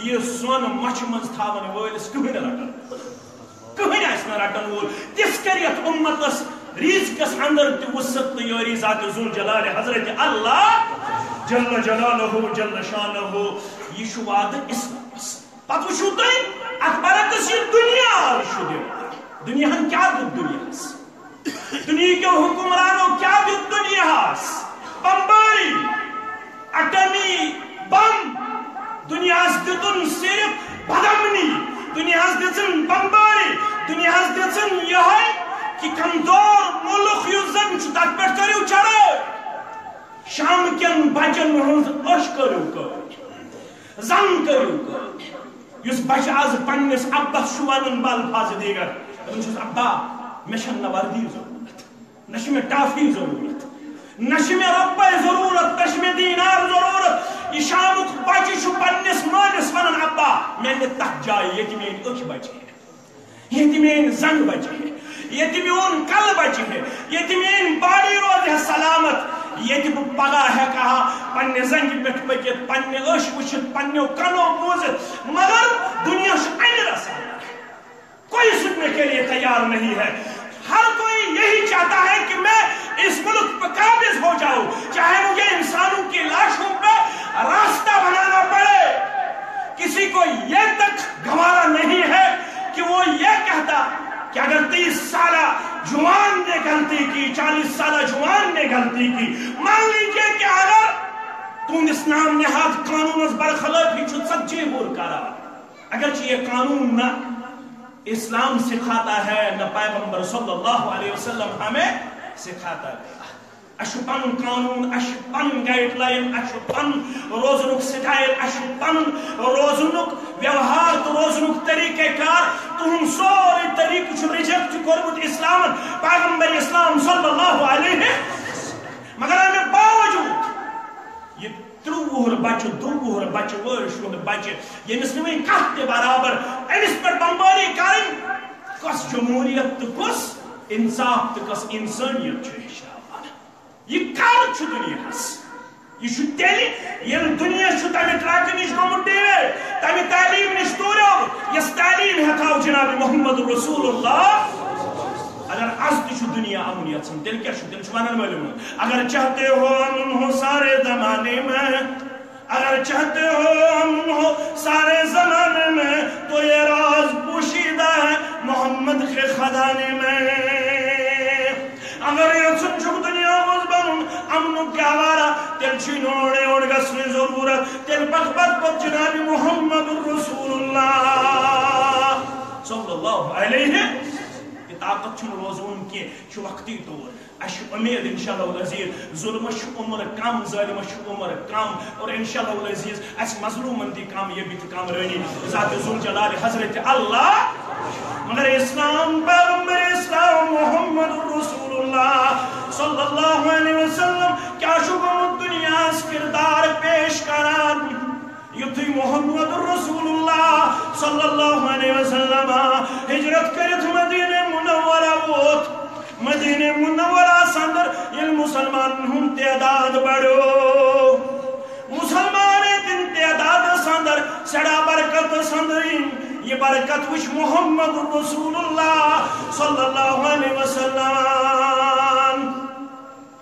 یہِ سۄن مۄچھِ منٛز تھاون وٲلِس کٕہٕنۍ رٹن وول۔ کٕہٕنۍ آسہِ نہٕ رٹن وول۔ تِژھ کر یتھ اُمتس ریزقس اندر تہِ وسعت تہٕ یٲری ذات ذوالجلال حضرت اللہ جل جلالہ جل شانہ۔ یہِ چھُ وعدٕ اسلامس۔ پتہٕ وٕچھِو تُہۍ، اتھ برعکس یہِ دُنیا آز چھُ دِوان۔ دُنیاہن کیٛاہ دیُت دُنیاہس؟ دُنیہکیو حُکمرانو کیٛاہ دیُت دُنیاہس؟ بمباری، ایٹمی بم۔ دُنیاہس دیُتُن صرف بدامنی۔ دُنیاہس دِژٕن بمباری۔ دُنیاہس دِژٕن یِہوٚے کہِ کمزور مُلک یُس زن چھُ، تتھ پٮ۪ٹھ کٔرِو چڑٲے۔ شام کٮ۪ن بچن ہٕنٛز أچھ کٔرِو کٲج، زنٛگ کٔرِو کٲج۔ یُس بچہٕ از پننِس ابس چھُ ونان بالفاظ دیگر، دپان چھُس، "ابا، مےٚ چھَنہٕ نہ وردی ضروٗرت، نہ چھِ مےٚ ٹافی ضروٗرت، نہ چھِ مےٚ رۄپے ضروٗرت، نہ چھِ مےٚ دینار ضروٗرت۔" یہِ شامُک بچہٕ چھُ پننِس مٲلِس ونان، "ابا، مےٚ نہِ تتھ جایہِ ییٚتہِ میٲنۍ أچھ بچہِ ہے۔" ییٚتہِ میٲنۍ زنٛگ بچہِ ہے، ییٚتہِ میون کلہٕ بچہِ ہے، ییٚتہِ میٲنۍ باڈی روزِ ہے سلامت، ییٚتہِ بہٕ پگاہ ہٮ۪کہٕ ہا پننہِ زنٛگہِ پٮ۪ٹھ پٔکِتھ، پننہِ أچھ وٕچھِتھ، پننیو کنو بوٗزِتھ۔ مگر دُنیا چھُ امہِ رسا، کوئی سُہ مےٚ کے لیے تیار نہیں ہے۔ ہر کوئی یہی چاہتا ہے کہ میں اس ملک پہ قابض ہو جاؤں، چاہے مجھے انسانوں کی لاشوں پہ راستہ بنانا پڑے۔ کسی کو یہ تک گوارا نہیں ہے کہ وہ یہ کہتا کہ اگر تیس سالہ جوان نے غلطی کی، چالیس سالہ جوان نے غلطی کی، مان لیجئے کہ اگر تُہنٛدِس نام نہاد قانونس برخلافی چھُ ژتجی وُہُر کران، اگرچہ یہ قانون نہ اسلام سکھاتا ہے، نہ پیغمبر صلی اللہ علیہ وسلم ہمیں سکھاتا ہے۔ اسہِ چھُ پنُن قانون، اسہِ چھُ پنٕنۍ گائیڈ لائن، اسہِ چھُ پنُن روزنُک سٹائل، اسہِ چھُ پنُن روزنُک ویوہار تہٕ روزنُک طریقہ کار۔ تُہُنٛد سورُے طریقہٕ چھُ ریجیکٹ کوٚرمُت اسلامن، پیغمبر اسلام صلی اللہ علیہ۔ مگر امہِ باوجود یہِ ترٛوٚوُہ وُہُر بچہٕ، دُ وُہُر بچہٕ، وُہُر شُہُر بچہٕ، ییٚمِس نہٕ وۄنۍ کانٛہہ تہِ برابر، أمِس پٮ۪ٹھ بمبٲری کرٕنۍ، کۄس جمہوریت تہٕ کۄس انصاف تہٕ کۄس انسٲنیت چھُ ہیٚچھناوان؟ یہِ کر چھُ دُنیاہس؟ یہِ چھُ تیٚلہِ، ییٚلہِ دُنیا چھُ تمہِ ٹرکہٕ نِش گوٚمُت ڈیویٹ، تمہِ تعلیٖم نِش دوٗریومُت، یۄس تعلیٖم ہٮ۪تھ آو جناب محمد رسول اللہ۔ اگر از تہِ چھُ دُنیا امُن یژھان، تیٚلہِ کیٛاہ چھُ؟ تیٚلہِ چھُ ونن وٲلۍ ووٚنمُت، اگر چاہتے ہو امن ہو سارے زمانے میں، اگر چاہتے ہو امن ہو سارے زمانے میں، تو یہ راز پوشیدہ ہے محمد کے خزانے میں۔ اگر یژھُن چھُکھ دُنیا منٛز بنُن امنُک گہوارہ، تیٚلہِ چھُے نہٕ اورٕ یورٕ گژھنٕچ ضروٗرت، تیٚلہِ پکھ پتہٕ پتہٕ جناب محمد رسول اللہ صلی اللہ علیہ۔ یہِ طاقت چھُنہٕ روزوُن کینٛہہ، چھُ وقتی طور۔ اَسہِ چھُ اُمید انشاءاللہ العزیز، ظلمس چھُ عمر کم، ظٲلمس چھُ عمر کم، اور انشاءاللہ العزیز اَسہِ مظلومن دی کامیٲبی تہٕ کامرٲنی ذات ذوالجلال حضرت اللہ۔ مگر اسلام، پیغمبر اسلام محمد رسول اللہ صلی اللہ علیہ وسلم کیٛاہ چھُ گوٚمُت دُنیاہس کردار پیش کران؟ یُتھُے محمد رسول اللہ صلی اللہ علیہ وسلم ہجرت کٔرِتھ مدینہ منورہ ووت، مدینہ منورہ اندر ییٚلہِ مسلمانن ہُنٛد تعداد بڑیو، مسلمان تن تعداد اندر سڑا برکت اندر، یہ برکت وچ محمد رسول اللہ صلی اللہ علیہ وسلم۔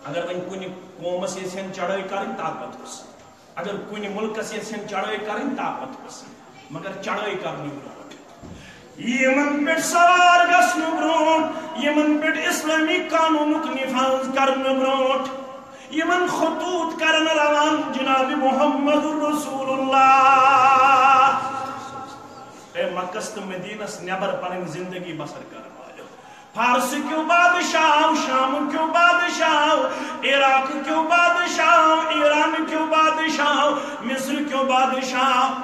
اگر وۄنۍ کُنہِ قومس یژھن چڑھٲے کرٕنۍ، طاقت اوس، اگر کُنہِ مُلکس یژھن چڑھٲے کرٕنۍ، طاقت اوس، مگر چڑھٲے کرنہٕ برونٛٹھ، یِمن پٮ۪ٹھ سوار گژھنہٕ برونٛٹھ، یِمن پٮ۪ٹھ اسلامی قانونُک نفاذ کرنہٕ برونٛٹھ، یِمن خطوط کرن روان جناب محمد رسول اللہ۔ اے مکس تہٕ مدینس نٮ۪بر پنٕنۍ زندگی بسر کرن والٮ۪و، فارس کیو بادشاہو، شام کیو بادشاہو، عراق کیو بادشاہو، ایران کیو بادشاہو، مصر کیو بادشاہو،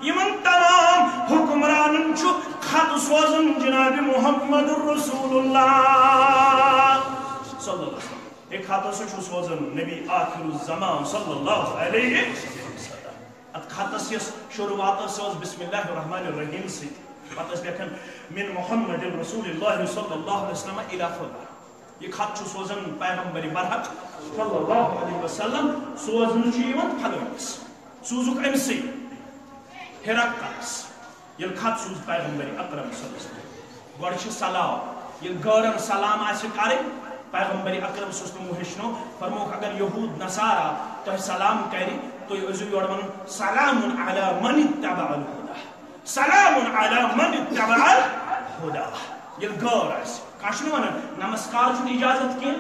یِمن تمام حکمرانن چھُ خط سوزان جناب محمد رسول اللہ صلی اللہ علیہ وسلم۔ اے خط ہسا چھُ سوزان نبی آخر الزمان صلی اللہ علیہ وسلم۔ اتھ خطس یۄس شروعات ٲس، سۄ ٲس بسم اللہ الرحمن الرحیم سۭتۍ۔ پتہٕ ٲسۍ لیکھان، "من محمد رسول اللہ صلی اللہ علیہ وسلم الی خدا۔" یہِ خط چھُ سوزان پیغمبر برحق صلی اللہ علیہ وسلم، سوزنہٕ چھُ یِوان پھلٲنِس۔ سوٗزُکھ أمۍ سٕے ہرقلس۔ ییٚلہِ خط سوٗز پیغمبر اکرم صلی اللہ علیہ وسلم، گۄڈٕ چھِ سلام۔ ییٚلہِ غٲرن سلام آسہِ کرٕنۍ، پیغمبر اکرم صلی اللہ علیہ وسلم ہیٚچھنو، فرمووُکھ، اگر یہود نصارا تۄہہِ سلام کرِ، تُہۍ ٲسِو یورٕ ونان، "سلام علی من اتبع الہدی، سلام علی من اتبع الہدی۔" ییٚلہِ غٲر آسہِ، کانٛہہ چھُنہٕ ونان، نمسکار چھُنہٕ اجازت کینٛہہ۔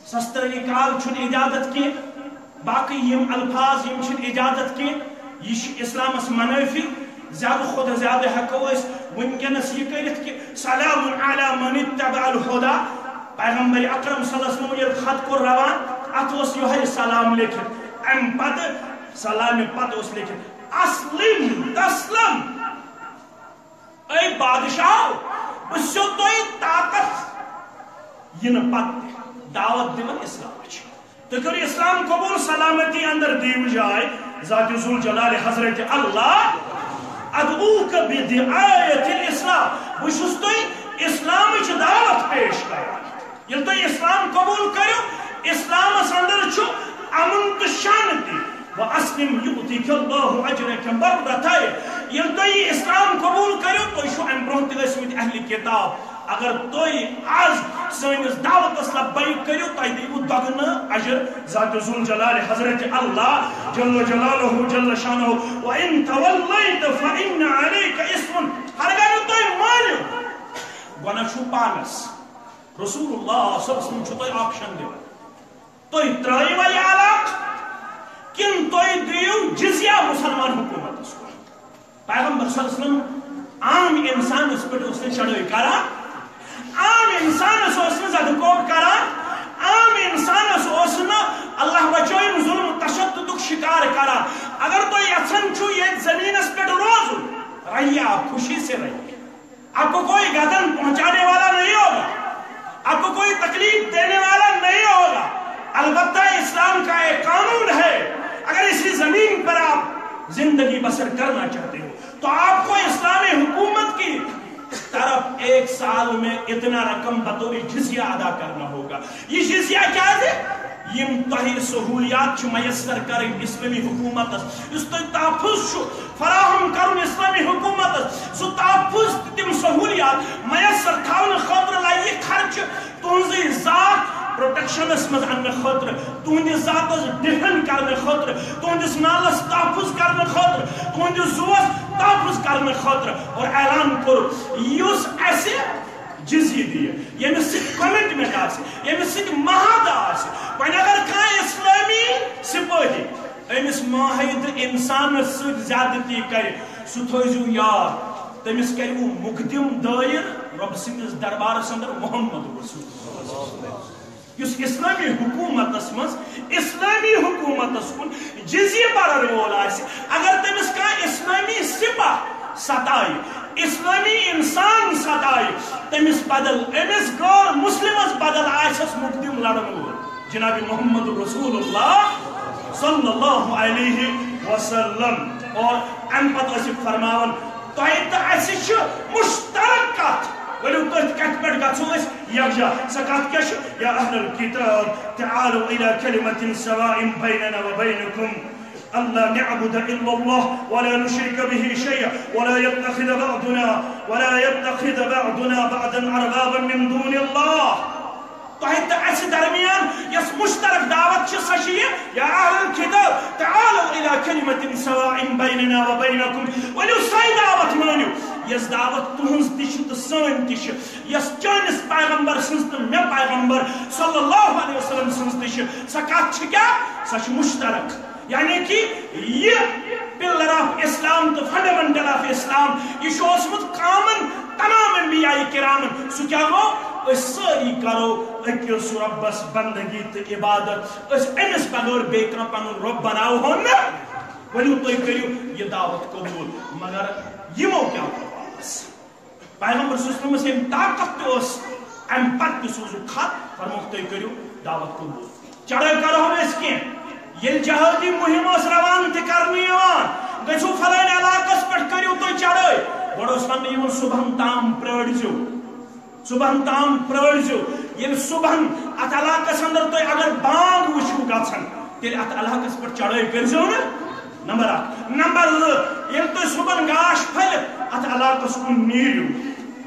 سستری کال چھُنہٕ اجازت کینٛہہ، باقٕے یِم الفاظ یِم چھِنہٕ اجازت کینٛہہ، یہِ چھُ اسلامس منٲفی۔ زیادٕ کھۄتہٕ زیادٕ ہٮ۪کو أسۍ وٕنکیٚنس یہِ کٔرِتھ کہِ سلام علی من اتبع الہدی۔ پیغمبر اکرم صلی اللہ علیہ وسلم ییٚلہِ خط کوٚر روان، اتھ اوس یِہوٚے سلام لیکھِتھ۔ امہِ پتہٕ، سلامہِ پتہٕ اوس لیکھِتھ، اسلم تسلم۔ اے بادشاہ، بہٕ چھُسو تۄہہِ طاقت یِنہٕ پتہٕ تہِ دعوت دِوان اسلامٕچ۔ تُہۍ کٔرِو اسلام قبول، سلامتی اندر دِیِو جاے ذات ذوالجلال حضرت اللہ۔ ادعوک بدعایت الاسلام، بہٕ چھُس تۄہہِ اسلامٕچ دعوت پیش کران۔ ییٚلہِ تُہۍ اسلام قبول کٔرِو، اسلامس اندر چھُ امن تہٕ شانتی۔ وَأَسْلِمْ يُؤْتِكَ اللَّهُ أَجْرَكَ مَرَّتَيْنِ۔ ییٚلہِ تُہۍ یہِ اسلام قبول کٔرِو، تُہۍ چھِو امہِ برونٛہہ تہِ ٲسمٕتۍ اہلِ کتاب۔ اگر تُہۍ از سٲنِس دعوتس لبیک کٔرِو، تۄہہِ دِیِو دۄگنہٕ اجر ذات ذوالجلال حضرت اللہ جل جلالہ جل شانہ۔ وَإِنْ تَوَلَّيْتَ فَإِنَّ عَلَيْكَ إِثْمٌ۔ ہرگاہ نہٕ تُہۍ مٲنِو، گۄناہ چھُو پانس۔ رسول اللہ صلی اللہ علیہ وسلم چھُ تۄہہِ آپشن دِوان۔ تُہۍ ترٛٲیِوا یہِ علاقہٕ کِنہٕ تُہۍ دِیِو جزیہ مُسلمان حکوٗمتس کُن؟ پیغمبر صلی اللہ علیہ وسلم عام اِنسانس پٮ۪ٹھ اوس نہٕ چڑٲے کران، عام اِنسانس اوس نہٕ زدٕ کوب کران، عام اِنسانس اوس نہٕ، اللہ بچٲیِن، ظلم تشددُک شکار کران۔ اگر تُہۍ یژھان چھِو ییٚتہِ زٔمیٖنس پٮ۪ٹھ روزُن، رہیے آپ خوشی سے رہیے۔ آپ کو کوئی گردن پہنچانے والا نہیں ہوگا، آپ کو کوئی تکلیف دینے والا نہیں ہوگا۔ البتہ اسلام کا ایک قانون ہے، اگر اسی زمین پر آپ زندگی بسر کرنا چاہتے ہو تو آپ کو اسلامی حکومت کی طرف ایک سال میں اتنا رقم بطور جزیہ ادا کرنا ہوگا۔ یہ جزیہ کیا ہے؟ یم تۄہہِ سہولیات چھِ میسر کرٕنۍ اسلامی حکومتس، یُس تۄہہِ تحفظ چھُ فراہم کرُن اسلامی حکومتس، سُہ تحفظ تہٕ تِم سہولیات میسر تھاونہٕ خٲطرٕ لگہِ خرچہٕ۔ تُہنٛزٕے ذات پروٹیکشنس منٛز اننہٕ خٲطرٕ، تُہنٛدِس ذاتس ڈیفینڈ کرنہٕ خٲطرٕ، تُہنٛدِس مالس تحفظ کرنہٕ خٲطرٕ، تُہنٛدِس زُوس تحفظ کرنہٕ خٲطرٕ۔ اور اعلان کوٚر، یُس اسہِ جزیہ دِیہِ، ییٚمِس سۭتۍ کمٹمنٹ آسہِ، ییٚمِس سۭتۍ معاہدٕ آسہِ۔ وۄنۍ اگر کانٛہہ اسلٲمی سپٲہی أمِس معاہدٕ انسانس سۭتۍ زیادتی کرِ، سُہ تھٲیزیو یاد، تٔمِس کرِ وۄنۍ مقدم دٲیر رۄب سٕنٛدِس دربارس اندر محمد رسول۔ یُس اسلامی حکومتس منٛز، اسلامی حکومتس کُن جزیہ برن وول آسہِ، اگر تٔمِس کانٛہہ اسلامی سپاہ ستایہِ، اسلامی انسان ستایہِ، تٔمِس بدل، أمِس غٲر مسلمس بدل آسٮ۪س مقدم لڑن وول جناب محمد رسول اللہ صلی اللہ علیہ وسلم۔ اور امہِ پتہٕ ٲسِکھ فرماوان، تۄہہِ تہٕ اسہِ چھِ مشترک کتھ، ؤلِو تٔتھۍ کتھِ پٮ۪ٹھ گژھو أسۍ یکجا۔ سۄ کتھ کیٛاہ چھِ؟ یا اہل الکتاب، تعالوا الی کلمۃ سواء بیننا و بینکم، الا نعبد الا اللہ ولا نشرک به شیئا ولا یتخذ بعضنا، ولا یتخذ بعضنا بعضا اربابا من دون اللہ۔ تۄہہِ تہٕ اسہِ درمیان یۄس مشترک دعوت چھِ، سۄ چھِ یہِ، یا اہل الکتاب، تعالوا الی کلمۃ سواء بیننا و بینکم، ؤلِو سۄے دعوت مٲنِو، یۄس دعوت تُہنٛز تہِ چھِ تہٕ سٲنۍ تہِ چھِ، یۄس چٲنِس پیغمبر سٕنٛز تہٕ مےٚ پیغمبر صلی اللہ علیہ وسلم سٕنٛز تہِ چھِ۔ سۄ کتھ چھِ کیٛاہ؟ سۄ چھِ مشترک۔ یعنی کہ یہ پلر آف اسلام تہٕ فنڈامنٹل آف اسلام، یہ چھُ اوسمُت کامن تمام انبیاء کرامن۔ سُہ کیٛاہ گوٚو؟ أسۍ سٲری کرو أکِس رۄبس بندگی تہٕ عبادت۔ أسۍ أمِس بغٲر بیٚیہِ کانٛہہ پنُن رۄب بناوہون نہٕ۔ ؤلِو تُہۍ کٔرِو یہِ دعوت قبول۔ مگر یِمو کیٛاہ کوٚر واپس؟ پیغمبر صلی اللہ علیہ وسلمس ییٚمہِ طاقت تہِ ٲس، امہِ پتہٕ تہِ سوٗزُکھ خط، فرمووُکھ، تُہۍ کٔرِو دعوت قبول۔ چڑٲے کرو نہٕ أسۍ کینٛہہ۔ ییٚلہِ جہٲدی مُہِم ٲس روانہٕ تہِ کرنہٕ یِوان، گٔژھِو فلٲنۍ علاقس پٮ۪ٹھ، کٔرِو تُہۍ چڑٲے، گۄڈٕ اوس وننہٕ یِوان، صبحن تام پرٲرۍزیو، صبحن تام پرٲرۍزیو۔ ییٚلہِ صبحن اتھ علاقس اندر تُہۍ اگر بانگ وٕچھِو گژھان، تیٚلہِ اتھ علاقس پٮ۪ٹھ چڑٲے کٔرۍزیو نہٕ۔ نمبر اکھ۔ نمبر زٕ، ییٚلہِ تُہۍ صبحن گاش پھٔلِتھ اتھ علاقس کُن نیٖرِو،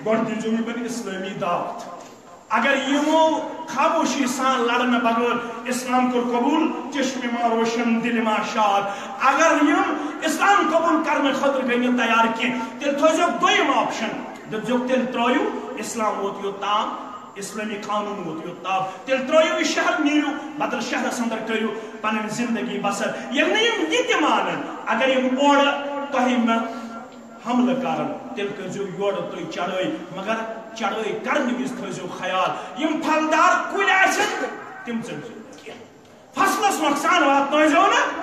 گۄڈٕ دیٖزیو یِمن اسلٲمی دعوت۔ اگر یِمو خاموشی سان لڑنہٕ بغٲر اسلام کوٚر قبول، چشم ما روشن، دل ما شاد، اگر یِم اسلام قبول کرنہٕ خٲطرٕ گٔے نہٕ تیار کینٛہہ، تیٚلہِ تھٲیزیو دوٚیِم آپشن، دٔپزیوکھ، تیٚلہِ ترٲیِو، اسلام ووت یوٚت تام، اسلٲمی قانون ووت یوٚت تام، تیٚلہِ ترٲیِو یہِ شہر، نیٖرِو بدل شہرس اندر، کٔرِو پنٕنۍ زندگی بسر۔ ییٚلہِ نہٕ یِم یہِ تہِ مانن، اگر یِم اورٕ تۄہہِ مےٚ حملہٕ کرن، تیٚلہِ کٔرۍزیو یورٕ تُہۍ چڑٲے، مگر چڑٲے کرنہٕ وِزِ تھٲیزیو خیال، یِم پھلدار کُلۍ آسن، تِم ژٔٹزیو نہٕ کینٛہہ۔ فصلس نۄقصان واتنٲیزیو نہٕ۔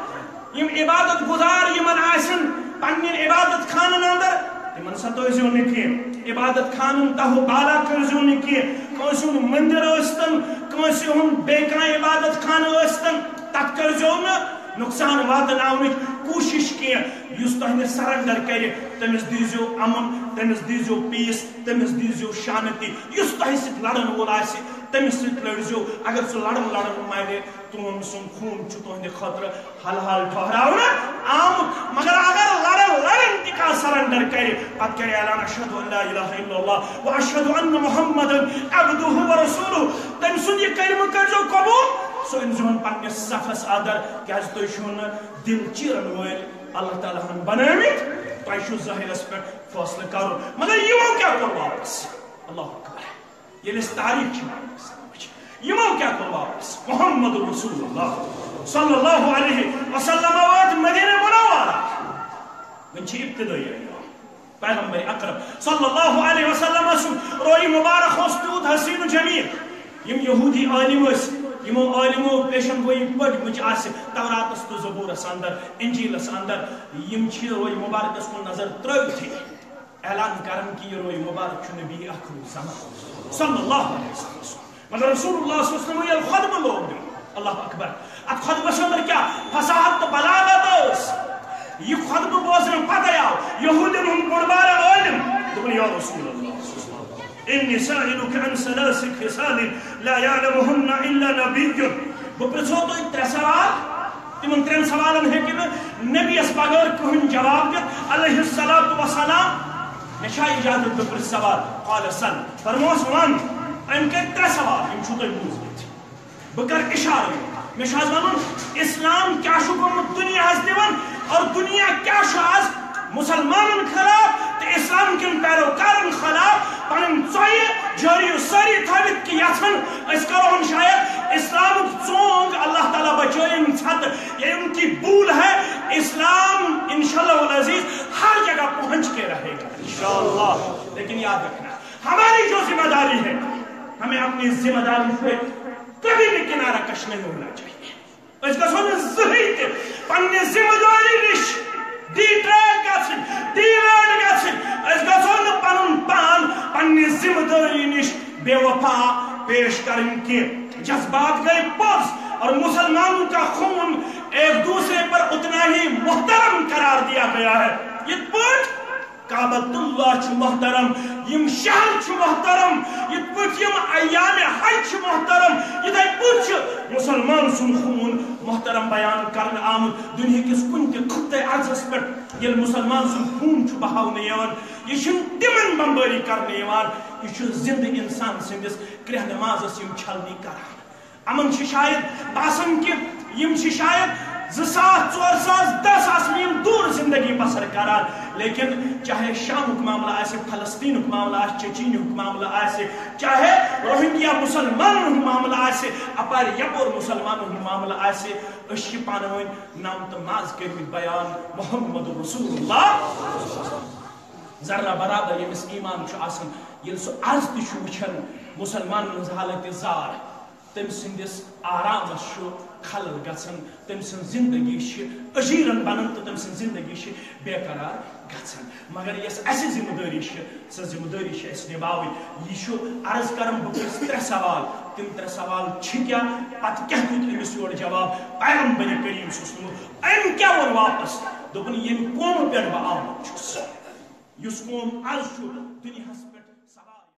یِم عبادت گزار یِمن آسن پننٮ۪ن عبادت خانن اندر، تِمن ستٲیزیو نہٕ کینٛہہ۔ عبادت خانن تہو بالا کٔرزیو نہٕ کینٛہہ۔ کٲنٛسہِ ہُنٛد مندر ٲسۍتن، کٲنٛسہِ ہُنٛد بیٚیہِ کانٛہہ عبادت خانہٕ ٲسۍتن، تتھ کٔرزیو نہٕ نۄقصان واتناونٕچ کوٗشش کینٛہہ۔ یُس تۄہہِ نِش سرنڈر کرِ، تٔمِس دیٖزیو امن، تٔمِس دیٖزیو پیس، تٔمِس دیٖزیو شانتی۔ یُس تۄہہِ سۭتۍ لڑن وول آسہِ، تٔمِس سۭتۍ لٔڑزیو۔ اگر سُہ لڑن لڑن مرِ، تُہُنٛد سُنٛد خوٗن چھُ تُہنٛدِ خٲطرٕ حلال ٹھہراونہٕ آمُت۔ مگر اگر لڑن لڑن تہِ کانٛہہ سرنڈر کرِ، پتہٕ کرِ اعلان، "اشہد ان لا الہ الا اللہ و اشہد ان محمدن عبدہ و رسولہ"، تٔمۍ سُنٛد یہِ کلمہٕ کٔرۍزیو قبول، سُہ أنۍزِہون پننِس صفس اندر، کیازِ تُہۍ چھِو نہٕ دِل چیرن وٲلۍ اللہ تعالیٰ ہن بنٲومٕتۍ، تۄہہِ چھُو ظٲہرس پٮ۪ٹھ فٲصلہٕ کرُن۔ مگر یِمو کیٛاہ کوٚر واپس؟ اللہ اکبر۔ ییٚلہِ أسۍ تاریخ چھِ وٕچھان، یِمو کیٛاہ کوٚر واپس؟ محمد رسول اللہ صلی اللہ علیہ وسلم وٲتۍ مدینہ منورہ۔ وۄنۍ چھِ ابتدٲیی یِوان۔ پیغمبر اکرم صلی اللہ علیہ وسلم سُنٛد روی مبارک اوس تیوٗت حسین و جمیل۔ یِم یہودی عالم ٲسۍ، یِمو عالمو پیشن گویی پٔرمٕژ آسہِ توراتس تہٕ زبورس اندر، انجیلس اندر، یِم چھِ روی مبارکس کُن نظر ترٲوتھٕے اعلان کران کہِ یہِ روی مبارک چھُ نبی آخر الزمان صلی اللہ علیہ وسلم۔ مگر رسول اللہ صلی اللہ علیہ وسلم ییٚلہِ خطبہٕ لوگ دیُن، اللہ اکبر۔ اتھ خطبس اندر کیا فصاحت تہٕ بلاغت ٲس۔ یہِ خطبہٕ بوزنہٕ پتہٕ آو یہودین ہُنٛد بوٚڑ بارٕ عٲلم، دوٚپُن، یا رسول اللہ، انی سائلک عن ثلاث خصال لا یعلمہن الا نبی۔ بہٕ پرژھو تۄہہِ ترٛےٚ سوال، تِمن ترٛٮ۪ن سوالن ہیٚکہِ نہٕ نبیَس بغٲر کٕہٕنۍ جواب دِتھ، علیہ الصلوۃ والسلام۔ مےٚ چھا اجازت بہٕ پرژھٕ سوال؟ قال سل۔ فرموس، وَن۔ أمۍ کٔرۍ ترٛےٚ سوال، یِم چھِو تۄہہِ بوٗزمٕتۍ۔ بہٕ کرٕ اِشارٕ۔ مےٚ چھُ آز وَنُن، اِسلام کیٛاہ چھُ گوٚمُت دُنیاہَس دِوان اور دُنیا کیٛاہ چھُ آز مُسلمانَن خلاف تہٕ اِسلام کٮ۪ن پیروکارَن خلاف پَنٕنۍ ژۄیہِ جٲری و سٲری تھٲوِتھ کہِ یَژھان أسۍ کَرہون شاید اِسلامُک ژونٛگ، اللہ تعالیٰ بچٲیِن ژھَتہٕ۔ یہ ان کی بھول ہے، اسلام انشاءاللہ العزیز ہر جگہ پہنچ کے رہے گا۔ انشاءاللہ۔ لیکن یاد رکھنا، ہماری جو ذمہ داری ہے، ہمیں اپنی ذمہ داری سے کبھی بھی کنارہ کش نہیں ہونا چاہیے۔ أسۍ گژھو نہٕ زٕہٕنۍ تہِ پننہِ ذمہ دٲری نِش detract گژھٕنۍ، deviate گژھٕنۍ۔ أسۍ گژھو نہٕ پنُن پان پننہِ ذمہ دٲری نِش بے وفا پیش کرٕنۍ کینٛہہ۔ جذبات گئے پوٚز اور مسلمانوں کا خون ایک دوسرے پر اتنا ہی محترم قرار دیا گیا ہے۔ یِتھ پٲٹھۍ کعبۃ اللہ چھُ محترم، یِم شہر چھِ محترم، یِتھ پٲٹھۍ یِم ایام حج چھِ محترم، یِتھے پٲٹھۍ چھُ مسلمان سُنٛد خوٗن محترم بیان کرنہٕ آمُت۔ دُنیاہکِس کُنہِ تہِ خطہ ارضس پٮ۪ٹھ ییٚلہِ مسلمان سُنٛد خوٗن چھُ بہاونہٕ یِوان، یہِ چھُنہٕ تِمن بمبٲری کرنہٕ یِوان، یہِ چھُ زِندٕ انسان سٕنٛدِس کرٛہنہٕ مازس یِم چھلنی کران۔ یِمن چھِ شاید باسان کہِ یِم چھِ شاید زٕ ساس، ژور ساس، دَہ ساس میٖل دوٗر زندگی بسر کران، لیکن چاہے شامُک معاملہٕ آسہِ، فلسطینُک معاملہٕ آسہِ، چچینیُک معاملہٕ آسہِ، چاہے روہنگیا مسلمانن ہُنٛد معاملہٕ آسہِ، اپارِ یپور مسلمانن ہُنٛد معاملہٕ آسہِ، أسۍ چھِ پانہٕ ؤنۍ نم تہٕ ماز کٔرمٕتۍ بیان محمد رسول اللہ۔ ذرہ برابر ییٚمِس ایمان چھُ آسان، ییٚلہِ سُہ از تہِ چھُ وٕچھان مسلمانن ہٕنٛز حالت زار، تٔمۍ سٕنٛدِس آرامس چھُ خلل گژھان، تٔمۍ سٕنٛز زندگی چھِ اجیرن بنان تہٕ تٔمۍ سٕنٛز زندگی چھِ بے قرار گژھان۔ مگر یۄس اسہِ ذمہ دٲری چھِ، سۄ ذمہ دٲری چھِ اسہِ نباوٕنۍ۔ یہِ چھُ عرض کران بہٕ پرژھٕ ترٛےٚ سوال، تِم ترٛےٚ سوال چھِ کیٛاہ، پتہٕ کیٛاہ دیُت أمِس یورٕ جواب؟ پیغمبر کریم صلی اللہ علیہ وسلم، أمۍ کیٛاہ ووٚن واپس؟ دوٚپُن، ییٚمہِ قومہٕ پٮ۪ٹھ بہٕ آمُت چھُس، یُس قوم از چھُ دُنیاہس پٮ۪ٹھ